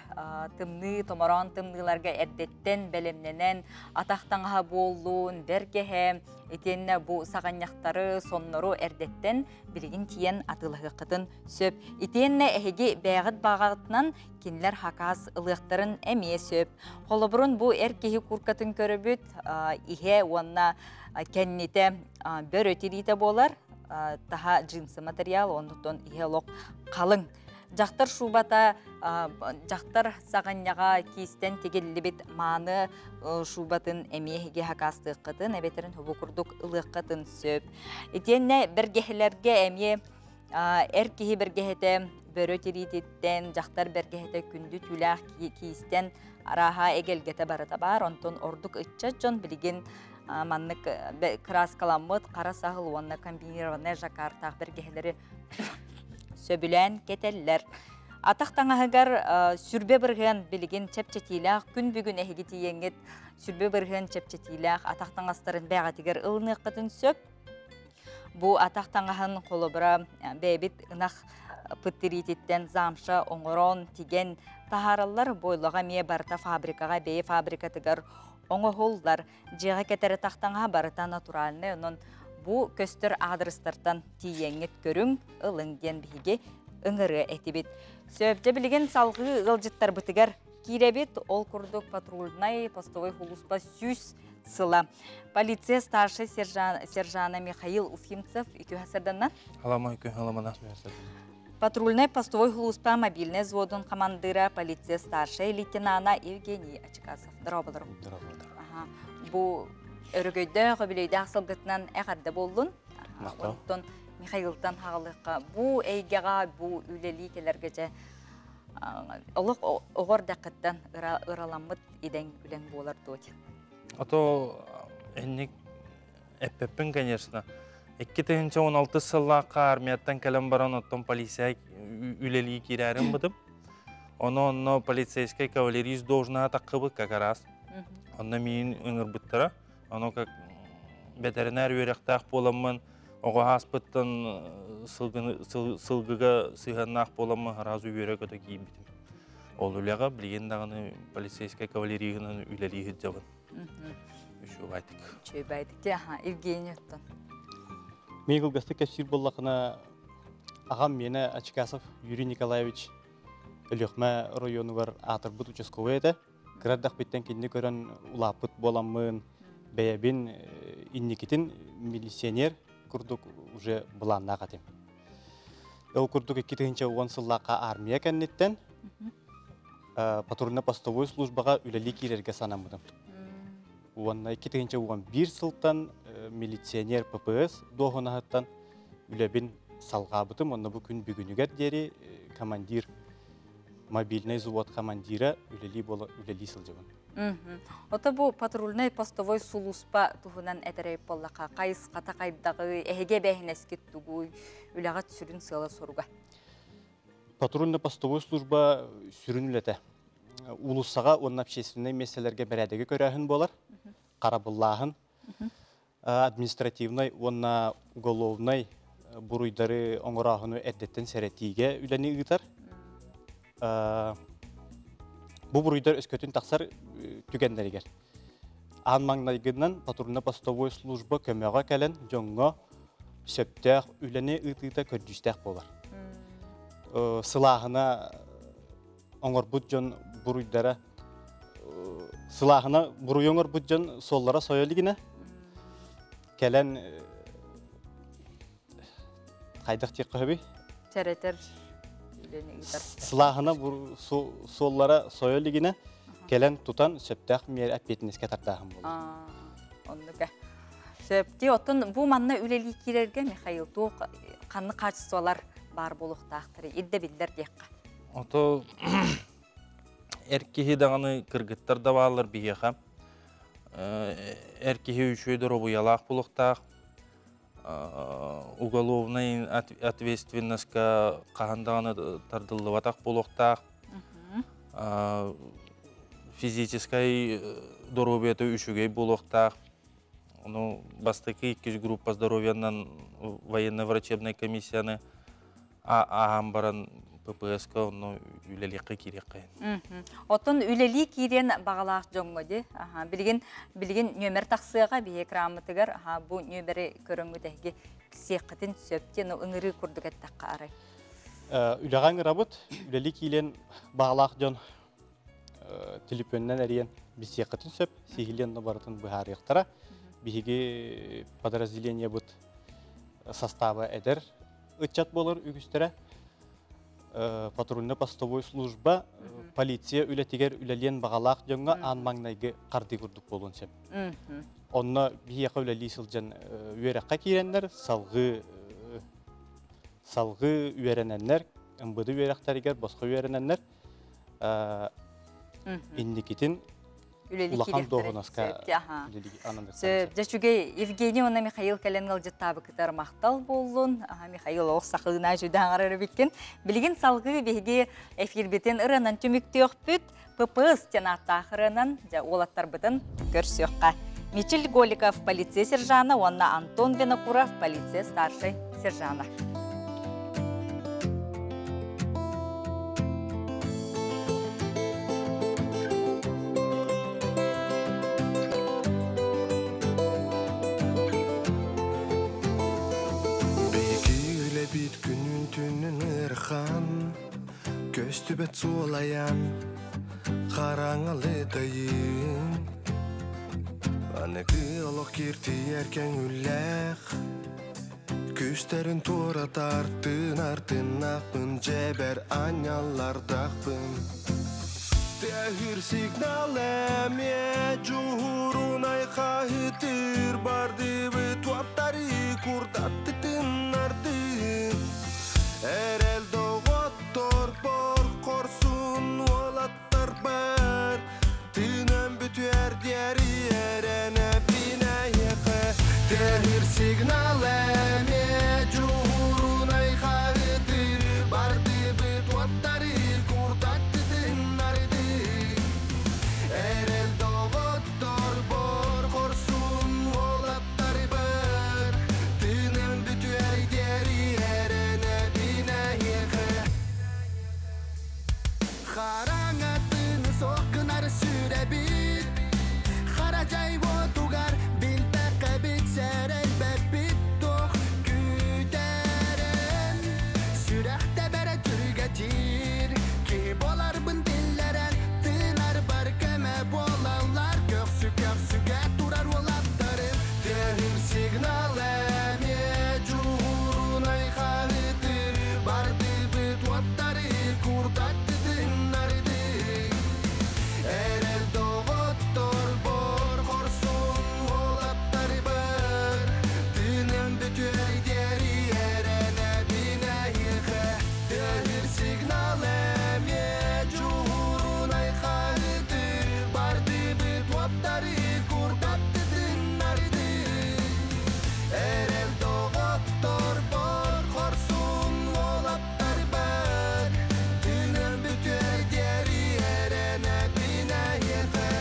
тымныы томороон тымныыларга эрдэттэн бэлэмнэнэн атах таҥаһа буоллун, бэргэһэ, итиэннэ бу саҕанньахтары, соннору эрдэттэн билигин тиийэн атыылаһыаххытын сөп. Итиэннэ эһиги бэйэҕит баҕаҕытынан кинилэр хакаас ылыахтарын эмиэ сөп. Холобурун бу эр киһи куркатын көрөбүт, иһэ уонна кэннитэ бөрө тириитэ буолар, таһа джинсы материал, оннуттан иһэ олох халыҥ. Дьахтар шубата дьахтар саҕанньаҕа киистэн тигиллибит мааны шубатын эмиэ эһиги хакаастыаххытын, эбэтэрин хобу курдук ылыаххытын сөп. Итиэннэ бэргэһэлэргэ эмиэ эр киһи бэргэһэтэ бөрө тириититтэн, дьахтар бэргэһэтэ күндү түүлээх киистэн арааһа эгэлгэтэ барыта баар. Онтон ордук ыччат дьон билигин маннык кырааскаламмыт хара саһыл уонна комбинированнай жаккартаах бэргэһэлэри сөбүлээн кэтэллэр. Атах таҥаһыгар 20% билигин чэпчэтиилээх күн бүгүн эһиги тиийэҥҥит 20% чэпчэтиилээх атах таҥастарын бэйэҕитигэр ылыныаххытын сөп. Бу атах таҥаһын холобура бэйэбит ынах пыттириититтэн замша оҥорон, тигэн таһаараллар. Бойлоҕа эмиэ барыта фабрикаҕа, бэйэ фабрикатыгар оҥоһуллар. Дьиэҕэ кэтэр атах таҥаһа барыта натуральнай, онон бу көстөр аадырыстартан тиийэҥҥит көрүҥ, ылыҥ диэн биһиги ыҥырыа этибит. Сөп, дьэ билигин салҕыы ыалдьыттарбытыгар киирэбит. Ол курдук патрульнай постовой сулууспа 100 сыла. Полиция старшай сержана Михаил Уфимцев үтүө сарданна. Аламай күн аламана. Патрульнай постовой сулууспа мобильный взводун командира полиция старшай лейтенана Евгений Ачикасов. Здорово. Бу өрөгөйдөөх, өбүлөйдөөх сылгытынан эҕэрдэ буоллун. Оттон Михаилтан хаҕалыахха бу эйгэҕэ, бу үлэлии кэлэргэ дьэ олох оҕор дакыттан ыраламмыт идэҥ үлэҥ буолар дуо? Ото энник эппеппин, конечно. 2016 сыллаахха армияттан кэлэн баран оттон полиция үлэлии киирээрин бытым. Ону онно полицейскай кавалерист должноһа таххыбыт как раз. Онно миин ыҥырбыттара. Ону как ветеринар үөрэхтээх буоламмын, оҕо ааспыттан сылгыга сыһыаннаах буоламмын сразу үөрэ-көтө киирбитим. Ол үлэҕэ билигин даҕаны полицейскай кавалериһынан үлэлии сылдьабын. Үчүгэйдик. Үчүгэйдик. Аха, Евгений оттон. Мин кылгастык кэпсиир буоллахына, аҕам миэнэ Ачикасов Юрий Николаевич Өлүөхмэ оройуонугар аатырбыт участковый этэ. Кыра эрдэхпиттэн кинини көрөн улааппыт буоламмын, бэйэбин инникитин милиционер курдук уже былааннаах этим. Ол курдук 2010 сыллаахха армия кэнниттэн патрульно-постовой службаҕа үлэлии киирэргэ санаммытым. Уонна 2011 сылтан милиционер ППС дуоһунаһыттан үлэбин салҕаабытым. Онно бу күн бүгүнүгэр диэри командир, мобильный взвод командира үлэлии буола үлэлии сылдьабын. Ото бу патрульнай постовой сулууспа туһунан этэрэй буоллаха, хайысхата хайдаҕы, эһиги эбээһинэскит тугуй, үлэҕит сүрүн сыала соруга? Патрульно-постовой служба сүрүн үлэтэ уулуссаҕа уонна общественнай миэстэлэргэ бэрээдэги көрөөһүн буолар, харабыллааһын, административнай уонна уголовнай буруйдары оҥорооһуну эрдэттэн сэрэтиигэ үлэни ыытар. Бу буруйдар өскөтүн тахсар түгэннэригэр аан маҥнайгынан патрульно-постовой служба көмөҕө кэлэн дьоҥҥо сөптөөх үлэни ыытыыта көрдьүүстээх буолар. Сылааһына оҥорбут дьон буруйдара сылааһына буруйу оҥорбут дьон суоллара сойо илигинэ кэлэн хайдах диэххэ сөбүй? Сэрэтэр үлэни ыытар. Сылааһына суоллара сойо илигинэ кэлэн тутан сөптөөх миэрэ эппиэтинэскэ тардааһын буолар. Оннука. Сөп. Ти оттон бу манна үлэлии киирэргэ Михаил туох ханнык качестволар баар буолуохтаахтары ирдэбиллэр диэххэ. Ото эр киһи даҕаны кыргыттар да бааллар биһиэхэ. Эр киһи үчүгэй доруобуйалаах буолуохтаах, уголовнай ответственностька хаһан даҕаны тардыллыбатах буолуохтаах, физическай доруобуйата үчүгэй буолуохтаах. Ну, бастакы иккис группа здоровьянан военно-врачебнай комиссияны ааһан баран ППС-ка онно үлэлиэххэ киириэххэ. Оттон үлэлии киириэн баҕалаах дьоҥҥо ди билигин билигин нүөмэр тахсыаҕа биһи экраммытыгар бу нүөмэри көрөҥҥүт эһиги сиэххитин сөп диэн ыҥырыы курдук эттэххэ арай. Үлэҕэ ыҥырабыт. Үлэлии киилиэн баҕалаах дьон телефонунан эрийэн билсиэххитин сөп. Сиһилиэн барытын быһаарыахтара. Биһиги подразделениебыт состава эдэр ыччат буолар үгүстэрэ. Патрульно-постовой служба полиция үлэтигэр үлэлиэн баҕалаах дьоҥҥо аан маҥнайгы хардыы курдук буолуон сөп. Онно биһиэхэ үлэлии сылдьан үөрэххэ киирэннэр, салгыы салгыы үөрэнэннэр. МБД үөрэхтэригэр босхо үөрэнэннэр инникитин улахан дуоһунаска Сөп, дьэ үчүгэй Евгений уонна Михаил кэлэн ыалдьыттаабыкытар махтал буоллун. Михаил олох сахыына үчүгэй аҥарар эбиккин. Билигин салгыы биһиги эфирбитин ырыанан түмүктүөхпүт. ППС диэн ааттаах ырыанан дьэ уолаттарбытын көрсүөххэ. Мичил Голиков полиция сержана уонна Антон Винокуров полиция старшай сержана. Биһиги үлэбит күнүн түнүн ыарахан, көстүбэт суолайан, хараҥалытайын. Аныгы олох киртийэр кэҥүллээх, Күстэрин туоратар тыынар тыыннаахпын, дьэбэр анньаллардахпын. Тэһир сигнал эмиэ дьуһурунай хаһытыр бардыбыт уоттары курдатты тыннардын. Эрэл доҕоттор бор хорсун уолаттар бар, тыынан бүтүөр диэри эрэнэбин эйиэхэ. Тэһир сигнал эмиэ дьуһурунай хаһытыр бардыбыт уоттары курдатты тыннардын. Эрэл доҕоттор бор хорсун уолаттар бар, тыынан бүтүөр диэри эрэнэбин эйиэхэ. Хараҥа тыыны суох гынар сүрэбит, Харажай уотугар билбэккэбит сэрэлбэппит туох күүтэрин. Сүрэх тэбэрэ түргэтиир, киһи буоларбын биллэрэн, тыынар бар көмө буолаллар көхсү көхсүгэ турар уолаттарым. Тэһир сигнал эмиэ дьуһурунай хаһытыр бардыбыт уоттары курдатты тыннардын. Эрэл доҕоттор бор хорсун уолаттар бар, тыыным бүтүөр диэри эрэнэбин эйиэхэ. Тэһир сигнал эмиэ дьуһурунай хаһытыр бардыбыт уоттары курдатты тыннардын. Эрэл доҕоттор бор хорсун уолаттар бар, тыыным бүтүөр диэри эрэнэбин эйиэхэ.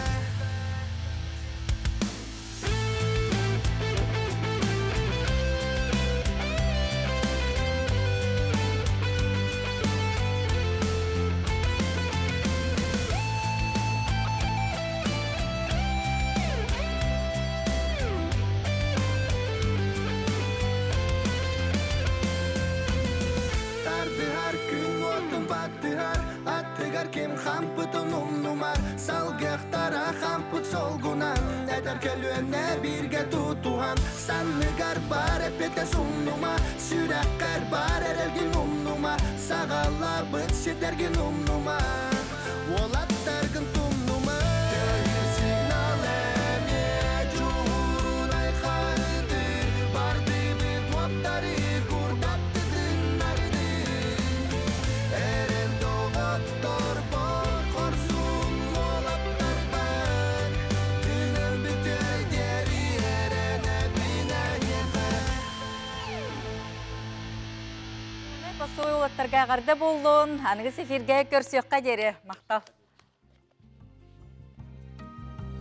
Тардыһар күн уотун баттыһар, аттыгар ким хампытын умнумар, салгыахтара хампыт солгунан, эдэр көлүөнэ бииргэ тутуһан, санныгар бар эппиэтэ сумнума, сүрэххэр бар эрэлгин умнума, саҕалабыт сирдэргин умнума, уолаттаргын тумнума. Тэһир сигнал эмиэ дьуһурунай хаһытыр бардыбыт уоттары курдатты тыннардын. Эрэл доҕоттор бор хорсун уолаттар бар, тыыным бүтүөр диэри эрэнэбин эйиэхэ. Посой уолаттарга эҕэрдэ буоллун, аныгыс эфиргэ көрсүөххэ диэри махтал.